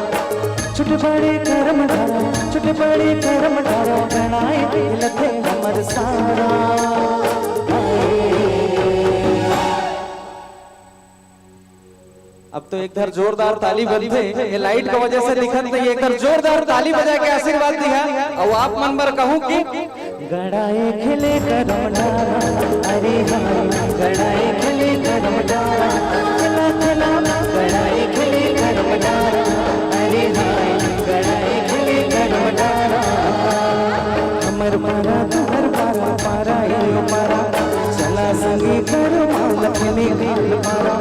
छोटे बड़े करम धारा, छोटे बड़े करम धारा, गणाए लथे हमर सारा। अब तो एक धर जोरदार ताली बनथे, ये लाइट के वजह से दिखत नहीं, एक धर जोरदार ताली बजा के आशीर्वाद दिहा। अउ आप मन बर कहूं कि गड़ाए खेले करम डारा, अरे हाय, गड़ाए खेले करम डारा, खेला खेला, गड़ाए खेले करम डारा, अरे हाय, गड़ाए खेले करम डारा। हमर पारा, तुहर पारा, पारा ए ओ पारा, चला संगी कर मालक ले खाल पारा।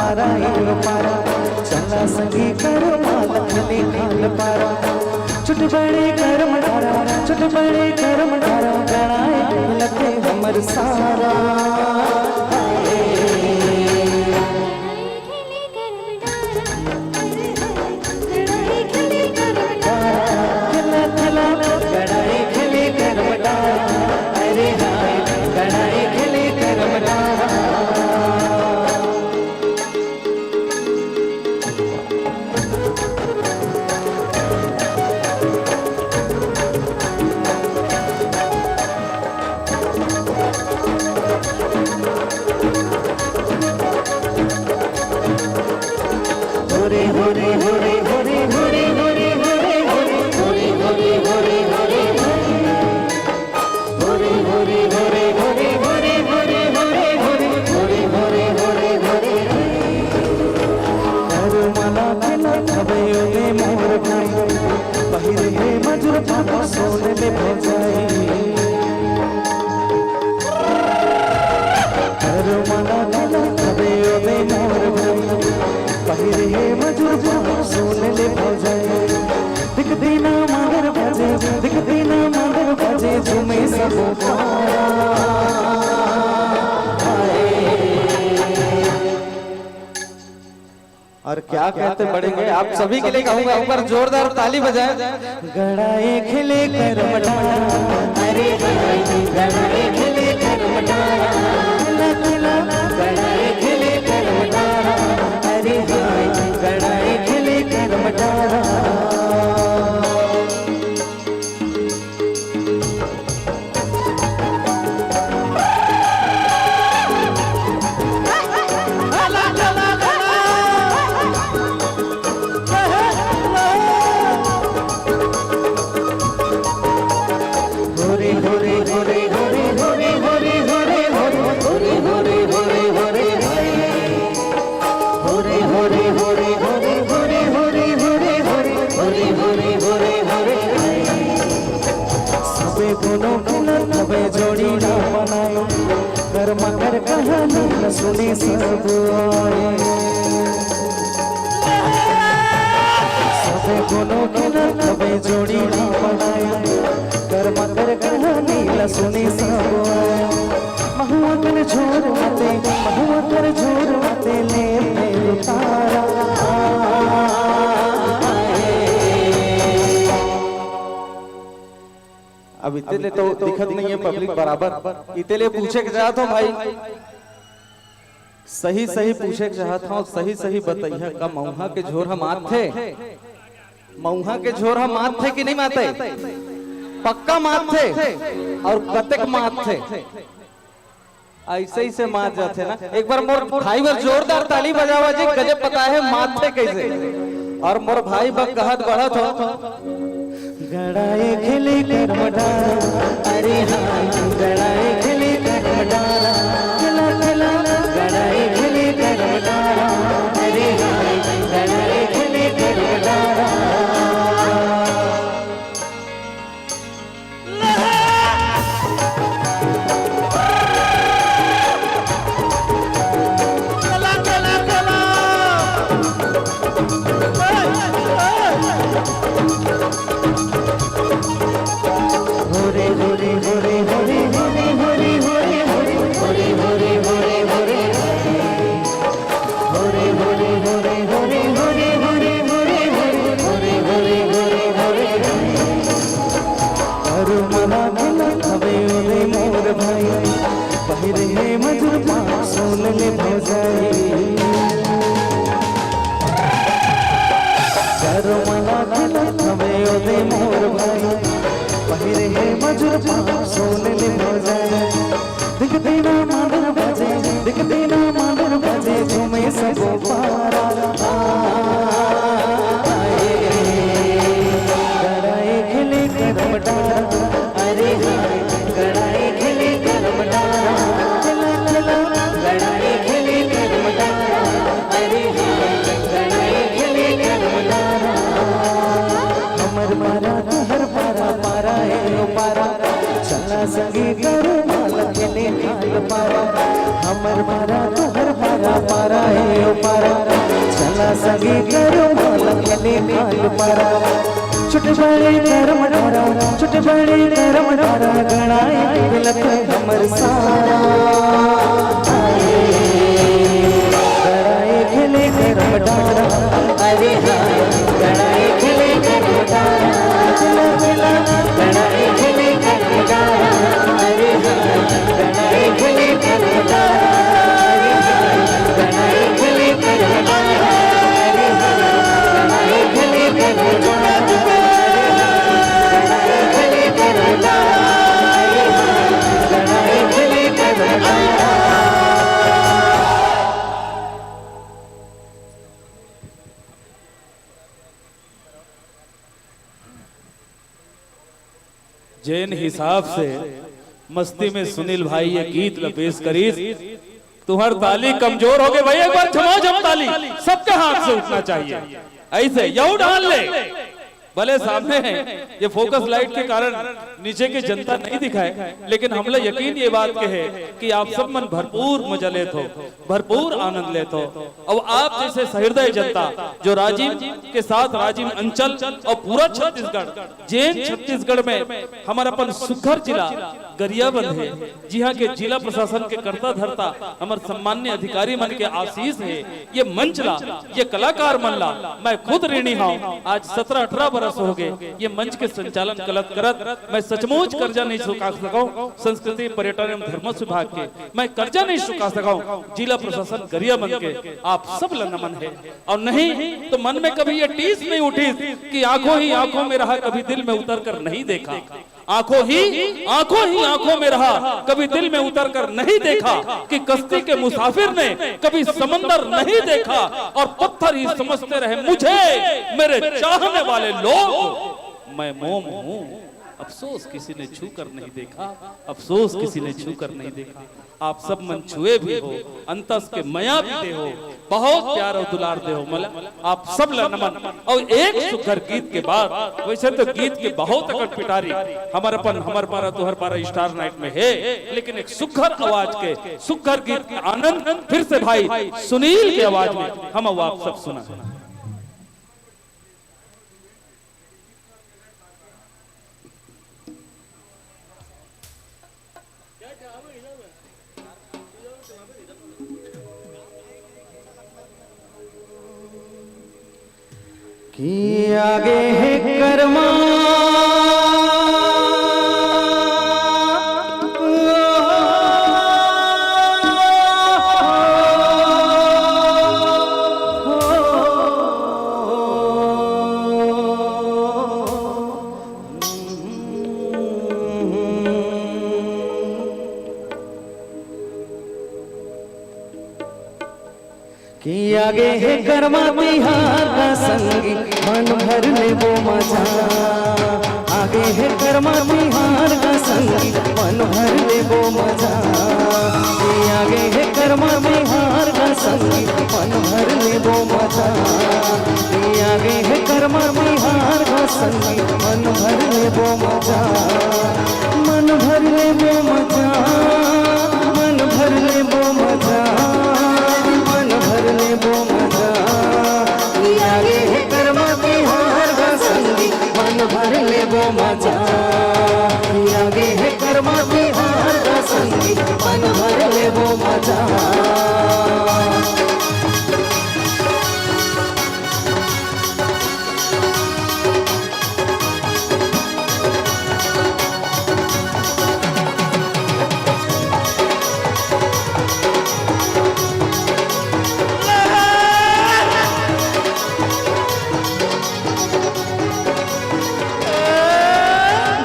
पारा, ए पारा, चला संगी कर मालक ने खाल पारा। चुटबड़े करम डारा, चुटबड़े करम डारा, गड़ाए लते हमर सारा। खेला, खेला, गड़ाई खेली करम डारा। अरे हाय, गड़ाई खेली करम डारा। पहिरे हे मजूर पापा सोने ले भौजाई। कर मना गला अबे ओबे मोर भाई। पहिरे हे मजूर पापा सोने ले भौजाई। दिख दीना मगर बजे, दिख दीना मगर बजे, झूमे सब पारा। और क्या कहते पड़ेंगे, आप सभी के लिए कहूंगा, एक बार जोरदार ताली बजाएं। गड़ाए खिले करम डारा, अरे हाय, गड़ाए खिले करम डारा, खिला खिला, गड़ाए खिले करम डारा, अरे हाय, गड़ाए खिले करम डारा। सबे कोनो मिलन तबे जोड़ी ना बनाए, कर मकर कहानी न सुने सब आए। सबे कोनो मिलन तबे जोड़ी ना बनाए, कर मकर कहानी न सुने सब आए। महुआ कर झोर आते, महुआ कर झोर आते ले ले उतारा। अब इतने तो दिखत नहीं है पब्लिक बराबर, इतने पूछे के चाहत हूँ भाई, सही सही पूछे के चाहत हूँ, सही सही बतैया, का मऊहा के झोर ह मात थे? मऊहा के झोर ह मात थे कि नहीं माते? पक्का मात थे। और कतेक मात थे? ऐसे ही से मात जाथे ना। एक बार मोर भाई बर जोरदार ताली बजावा जी, गजब पता है मात थे कैसे। और मोर भाई बर कहत बढ़त हो, गड़ाए खिले करम डारा, अरे हाँ, गड़ाए खिले करम डारा, खिला खिला, गड़ाए खिले करम डारा, अरे हाँ, गड़ाए खिले करम डारा। अरु मना गला हवे ओदे मोर भाई, पहिरे हे मजूर पाँच सौ ले ले भौजाई। अरु मना गला हवे ओदे मोर भाई, पहिरे हे मजूर पाँच सौ ले ले भौजाई। दिख देना मांदर बजे, दिख देना मांदर बजे, झूमे सबो पारा। आ, आए, गड़ाए खिले करम डारा, अरे हाय, गड़ाए खिले करम डारा, चला, चला, गड़ाए खिले करम डारा, अरे हाय, गड़ाए खिले करम डारा। हमर पारा, तुहर पारा, पारा ए ओ पारा, चला संगी कर मालक ने खाल पारा। हमर पारा, तुहर पारा, पारा पारा ए ओ पारा, चला संगी करम ला खेले खाल पारा। छोटे बड़े करम डारा, छोटे बड़े करम डारा, गड़ाए मिलत हमर सारा। गड़ाए खेले करम डारा, अरे हाँ, गड़ाए खेले करम डारा, चला चला, गड़ाए खेले करम डारा, अरे हाँ, गड़ाए खेले करम डारा, अरे हाँ, गड़ाए खेले करम डारा, अरे हाँ, गड़ाए खेले करम डारा, अरे हाँ, गड़ाए खेले करम डारा, अरे हाँ, गड़ाए खेले करम डारा। जेन हिसाब से मस्ती में सुनील भाई ये गीत ला पेश करिस, तुहर ताली कमजोर हो गे भाई, एक बार झमाझम ताली, सबके हाथ से उठना चाहिए। ऐसे यहू डाल ले, भले सामने है, ये फोकस लाइट के कारण नीचे की जनता नहीं दिखाए, लेकिन हमला यकीन ये बात के है कि आप सब मन भरपूर मजा लेत हो, भरपूर आनंद लेत हो। अब आप जैसे सहृदय जनता जो राजिम के साथ राजिम अंचल और पूरा छत्तीसगढ़, जेन छत्तीसगढ़ में हमर अपन सुघर जिला गरियाबंद हे, जिहाँ के जिला प्रशासन के कर्ता धर्ता हमर सम्मान्य अधिकारी मन के आशीष हे। ये मंच ला, ये कलाकार मन ला मैं खुद ऋणी हौं। आज सतरा अठरा बरस हो गे ये मंच के संचालन करत करत। मैं सचमुच कर्जा नहीं चुका सकौं संस्कृति, पर्यटन एवं धर्मस्व विभाग के, मैं कर्जा नहीं चुका सकौं जिला प्रशासन गरियाबंद के। आप सब ला नमन हे। और नहीं तो मन में कभी ये टीस नहीं उठिस कि आंखों ही आंखों में रहा, कभी दिल में उतर कर नहीं देखा। आंखों ही आंखों ही आंखों में रहा, कभी दिल में उतर कर नहीं देखा कि कश्ती के मुसाफिर ने कभी समंदर नहीं देखा और पत्थर ही समझते रहे मुझे मेरे चाहने वाले लोग। मैं मोम हूँ, अफसोस किसी ने छू कर नहीं देखा, अफसोस किसी ने छू कर नहीं देखा। आप सब मन छुए भी हो, अंतस के मया भी दे हो, बहुत प्यार और दुलार दे हो मला। आप सब ला नमन। और एक सुघर गीत के बाद, वैसे तो गीत के बहुत अकट पिटारी हमर अपन, हमर पारा तुहर पारा स्टार नाइट में है, लेकिन एक सुघर आवाज के सुघर गीत के आनंद फिर से भाई सुनील के आवाज में हम आप सब सुना। कि आगे हे करमा। कि आगे हे करमा तिहार गा संगी, मन भर लेबो मजा। आगे हे करमा तिहार गा संगी, मन भर लेबो मजा। कि आगे हे करमा तिहार गा संगी, मन भर लेबो मजा। कि आगे हे करमा तिहार गा संगी, मन भर लेबो मजा। मन भर लेबो मजा, मन भर लेबो मजा, मन भर लेबो मजा। कि आगे हे करमा तिहार गा संगी, मन भर लेबो मजा। कि आगे हे करमा तिहार गा संगी, मन भर लेबो मजा।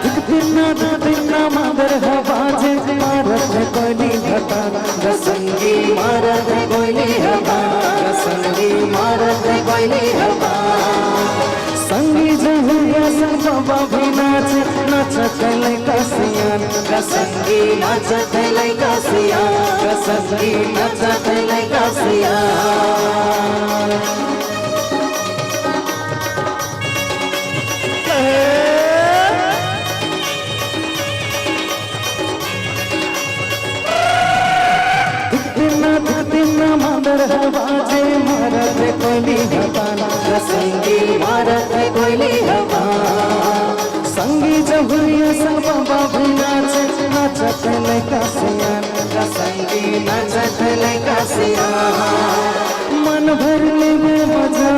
धिक धिन्ना, धिक धिन्ना मांदर ह बाजे, मारत हे कोयली ह तान, गा संगी मारत हे कोयली ह तान, गा संगी मारत हे कोयली ह तान। संगी जहुरिया संग बाबा भी नाचे, नाचत हे लइका सियान, गा संगी नाचत हे लइका सियान, गा संगी नाचत हे लइका सियान। धिक धिन्ना, धिक धिन्ना मांदर बाजे मारत कोइली हवा, संगी मारत कोइली हवा। संगी जब हुई संग बाबा भी नाचे, नाचत लइका सियान, संगी नाचत लइका सियान। मन भर लेबो मजा,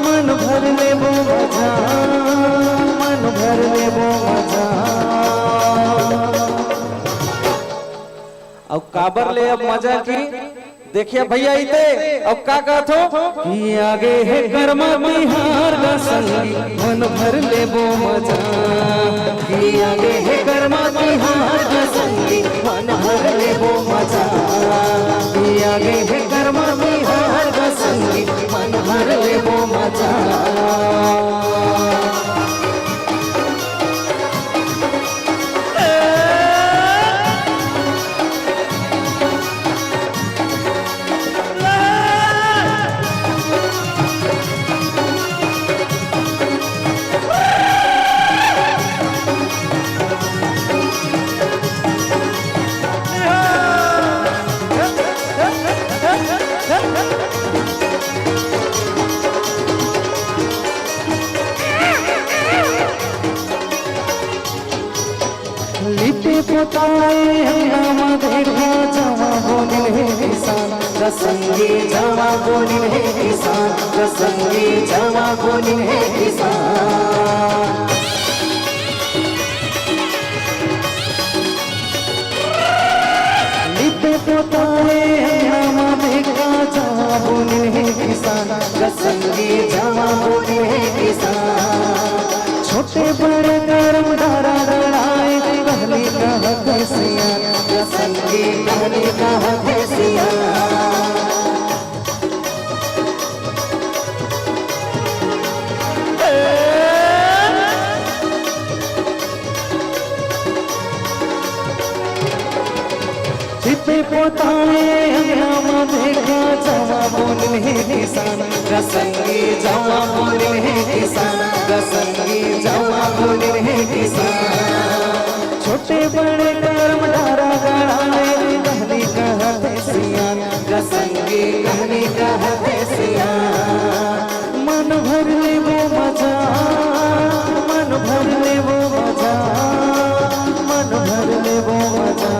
मन भर लेबो मजा, मन भर लेबो मजा। अउ काबर ले अब मजा की देखिए भैया इते, अब का कहत हो कि आगे हे कर्मा तिहार गा संगी, मन भर लेबो मजा। कि आगे हे कर्मा तिहार गा संगी, मन भर लेबो मजा। कि आगे हे कर्मा तिहार गा संगी, मन भर लेबो मजा। लिपे पोताए अंगना म देखा, जवा बोलिन हे किसान, गा संगी जवा बोलिन हे किसान, गा संगी जवा बोलिन हे किसान। लिपे पोताए अंगना म देखा, जवा बोलिन हे किसान, गा संगी जवा बोलिन हे किसान। छोटे बड़े करम डारा गड़ाए, कहली कहत हे सियान, गा संगी कहली कहत हे सियान। लिपे पोताए अंगना म देखा, जवा बोलिन हे किसान, गा संगी जवा बोलिन हे किसान, गा संगी जवा बोलिन हे किसान। छोटे बड़े करम डारा गड़ाए, कहली कहत हे सियान, गा संगी कहली कहत हे सियान। मन भर लेबो मजा, मन भर लेबो मजा, मन भर लेबो मजा।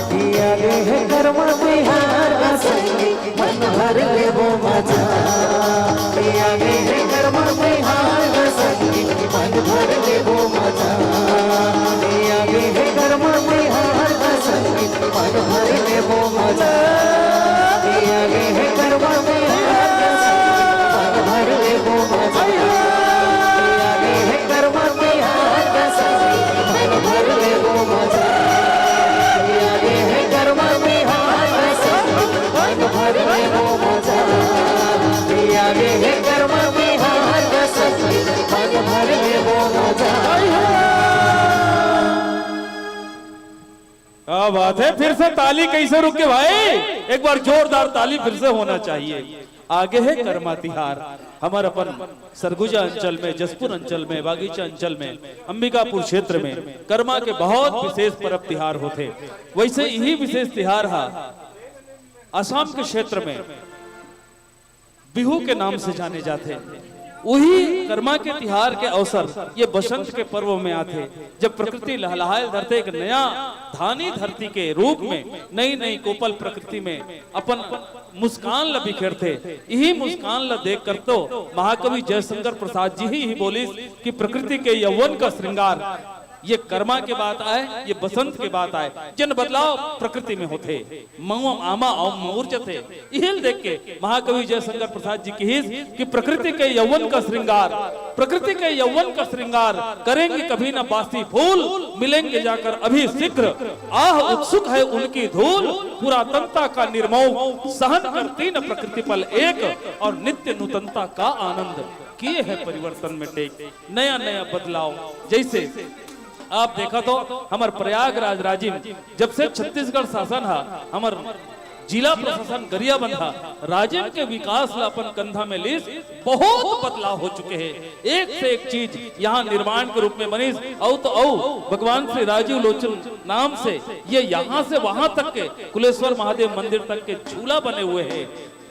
कि आगे हे कर्मा तिहार गा संगी, मन भर लेबो मजा। कि आगे हे कर्मा तिहार गा संगी, मन भर लेबो मजा। कि आगे हे कर्मा तिहार गा संगी, मन भर लेबो मजा। कि आगे हे कर्मा तिहार गा संगी, मन भर लेबो मजा। कि आगे हे कर्मा तिहार गा संगी, मन भर लेबो मजा। कि आगे हे कर्मा तिहार गा संगी, मन भर लेबो मजा। कि आगे हे कर्मा तिहार गा संगी, मन भर लेबो मजा। क्या बात है, फिर से ताली कैसे रुक के भाई, एक बार जोरदार ताली फिर से होना चाहिए। आगे हे करमा तिहार, हमर अपन सरगुजा अंचल में, जशपुर अंचल में, बागीचा अंचल में, अंबिकापुर क्षेत्र में करमा के बहुत विशेष परब तिहार होथे। वैसे इही विशेष तिहार हा आसाम के क्षेत्र में बिहू के नाम से जाने जाथे। उही करमा के तिहार के अवसर ये बसंत के पर्व में आथे, जब प्रकृति लहलहाए धरथे, एक नया धानी धरती के रूप में नई नई कोपल प्रकृति में अपन मुस्कान ल बिखेरथे। इही मुस्कान ल देख कर तो महाकवि जयशंकर प्रसाद जी ही, ही बोलिस कि प्रकृति के यौवन का श्रृंगार ये करमा के बात आय, ये बसंत के बात आय, जेन बदलाव प्रकृति में होथे, मऊआ आमा अउ मऊर जथे। इही ल देख के महाकवि जयशंकर प्रसाद जी किहिस कि प्रकृति के यौवन का श्रृंगार, प्रकृति के यौवन का श्रृंगार करेंगे कभी न बासी फूल, मिलेंगे जाकर अभी शीघ्र, आह उत्सुक है उनकी धूल, पुरातनता का निर्मोह, सहन करती न प्रकृति पल एक, और नित्य नूतनता का आनंद, किए है परिवर्तन में टेक। नया नया बदलाव। जैसे आप देखा तो हमर प्रयागराज राजिम, जब से छत्तीसगढ़ शासन हा हमर जिला प्रशासन गरियाबंद ह राजिम के विकास ला अपन कंधा में लीस, बहुत बदलाव हो चुके हे। एक से एक चीज यहाँ निर्माण के रूप में बनिस। अउ तो अउ भगवान श्री राजीव लोचन नाम से ये यहाँ से वहां तक के कुलेश्वर महादेव मंदिर तक के झूला बने हुए हे,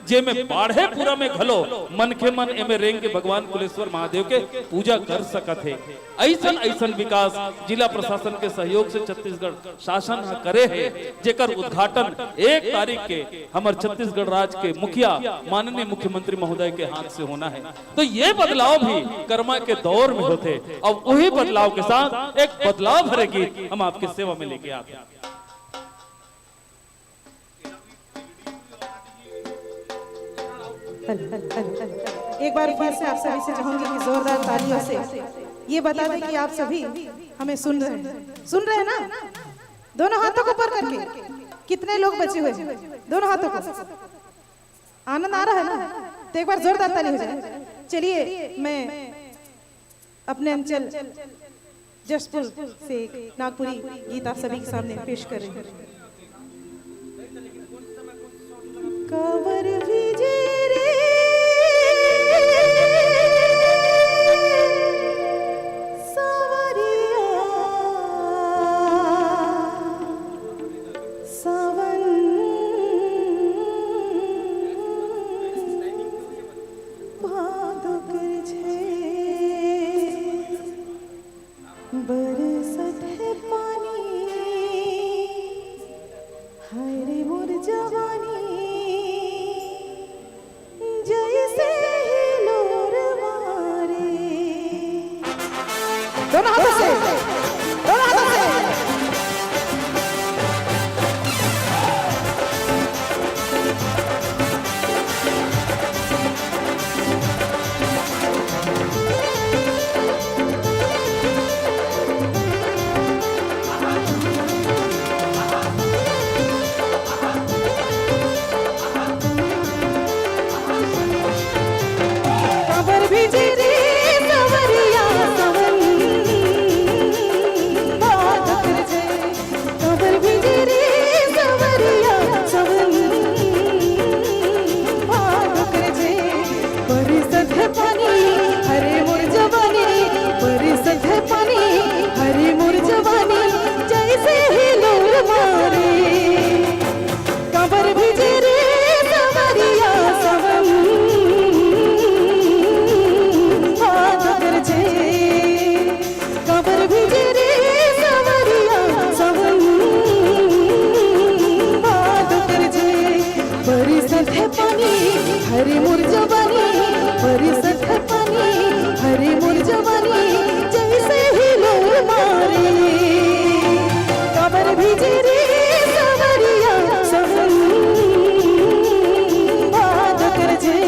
जेमे बाढ़े पूरा में घलो मनखे मन एमे रेंग के भगवान कुलेश्वर महादेव के पूजा कर सकत हे। अइसन अइसन विकास जिला प्रशासन के सहयोग से छत्तीसगढ़ शासन ह करे हे, जेकर उद्घाटन एक तारीख के हमर छत्तीसगढ़ राज्य के मुखिया माननीय मुख्यमंत्री महोदय के हाथ से होना हे। तो ये बदलाव भी कर्मा के दौर में होथे। अब वही बदलाव के साथ एक बदलाव भरे गीत हम आपके सेवा में लेके आते हैं। Hello, hello, hello, hello. एक बार फिर से आप सभी से चाहूंगी कि जोरदार तालियों से ये बता दें कि आप सभी हमें सुन रहे हैं, सुन रहे हैं ना? दोनों हाथों को ऊपर करके। कितने लोग बचे हुए हैं? दोनों हाथों को। आनंद आ रहा है ना? तो एक बार जोरदार ताली हो जाए। चलिए, मैं अपने अंचल जशपुर से एक नागपुरी गीत आप सभी के सामने पेश कर रही हूँ। कांवर भीजे रे सावरिया, सावन भादो कर झे बरसत है पानी, हाय रे मोर जवानी, जैसे हिलोर मारे। दोनों हाथों से, दोनों हाथों से। कांवर भीजे रे सावरिया, सावन भादो कर झे। कांवर भीजे रे सावरिया, सावन भादो कर झे। बरसत है पानी, हरे मोर जवानी, बरसत है पानी, हरे मोर जवानी, जैसे हिलोर मारे। कांवर भीजे रे सावरिया, सावन भादो कर झे। कांवर भीजे रे सावरिया, सावन भादो कर झे। बरसत है पानी, हरे मोर जवानी, बरसत है पानी, हरे मोर जवानी, जैसे हिलोर मारे। कांवर भीजे रे सावरिया, सावन भादो कर झे।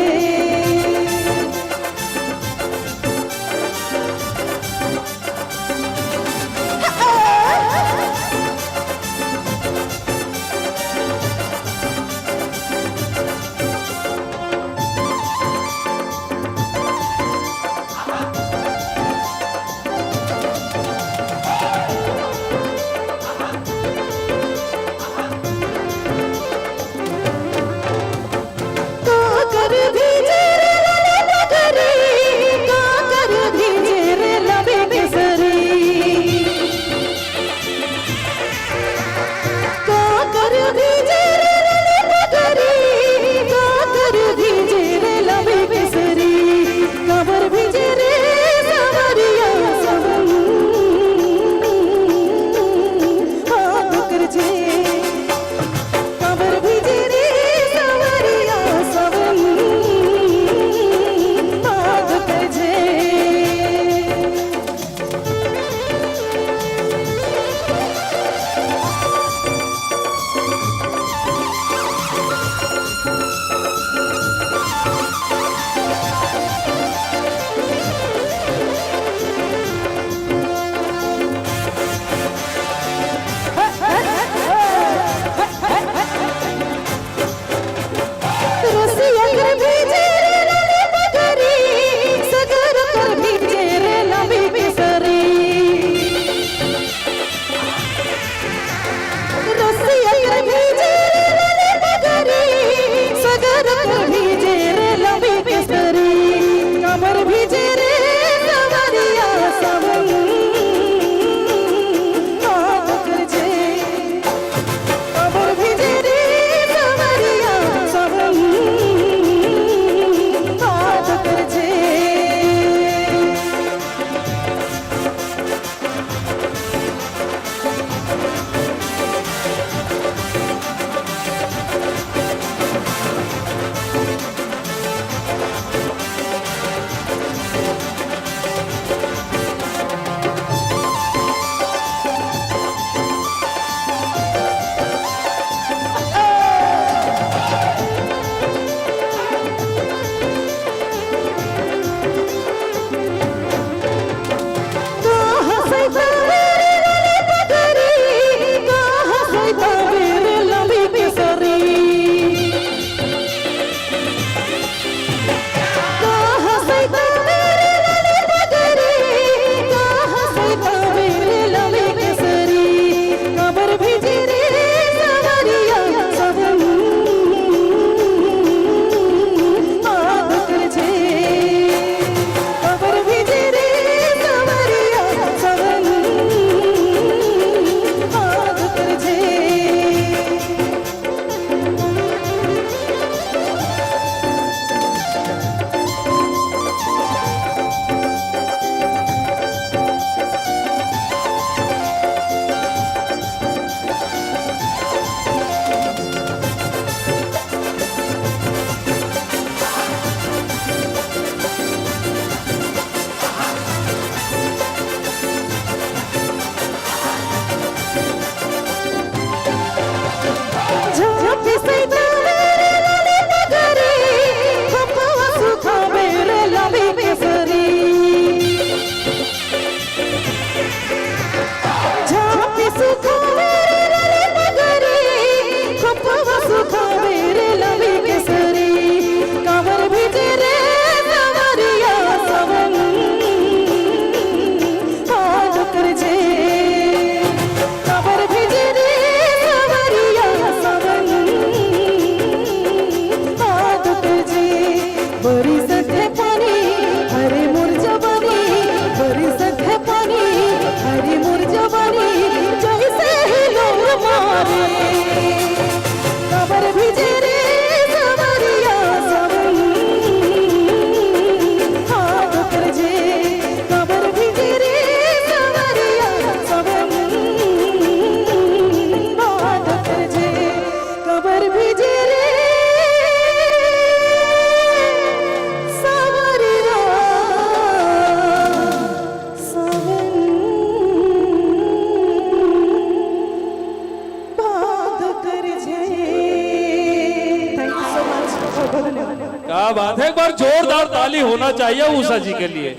क्या बात है, एक बार जोरदार ताली होना चाहिए उषा जी के लिए।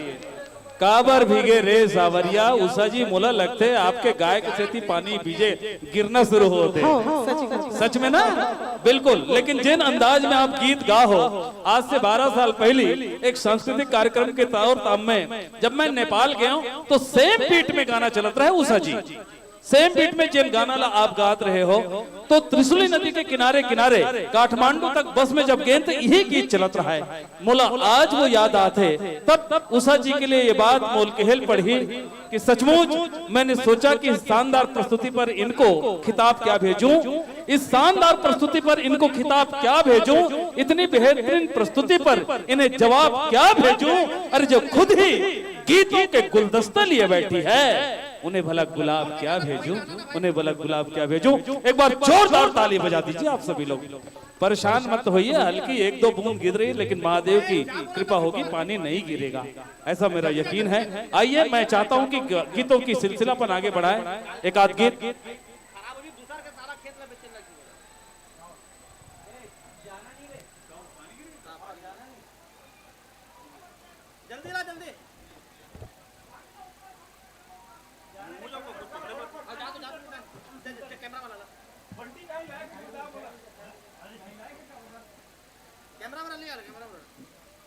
काबर भीगे रे सावरिया, उषा जी, मोला लगथे आपके गाय के सेती पानी भीजे, गिरना शुरू होथे। सच में ना? बिल्कुल। लेकिन जेन अंदाज में आप गीत गा हो, आज से बारह साल पहली एक सांस्कृतिक कार्यक्रम के तौर ताम में जब मैं नेपाल गया हूँ, तो सेम बीट में गाना चलत रहे उषा जी। सेम बीट में जेन गाना ला आप गात रहे हो, तो त्रिशुली नदी के किनारे किनारे काठमांडू तक बस में जब गेन, तो यही गीत चलत रहा है। मोला आज वो याद आथे। तब उषा जी के लिए ये बात मोल कहेल पड़ही कि सचमुच मैंने सोचा कि इस शानदार प्रस्तुति पर इनको खिताब क्या भेजूं, इस शानदार प्रस्तुति पर इनको खिताब क्या भेजूं, इतनी बेहतरीन प्रस्तुति पर इन्हें जवाब क्या भेजूं। अरे, जो खुद ही गीतों के गुलदस्ता लिए बैठी है, उन्हें भला गुलाब क्या भेजूं, उन्हें भला गुलाब क्या भेजूं। एक बार जोरदार ताली बजा दीजिए आप सभी लोग। परेशान मत होइए, हल्की एक दो बूंद गिर रही, लेकिन महादेव की कृपा होगी, पानी नहीं गिरेगा, ऐसा मेरा यकीन है। आइए, मैं चाहता हूं कि ग-, गीतों की सिलसिला अपन आगे बढ़ाएं। एक आध गीत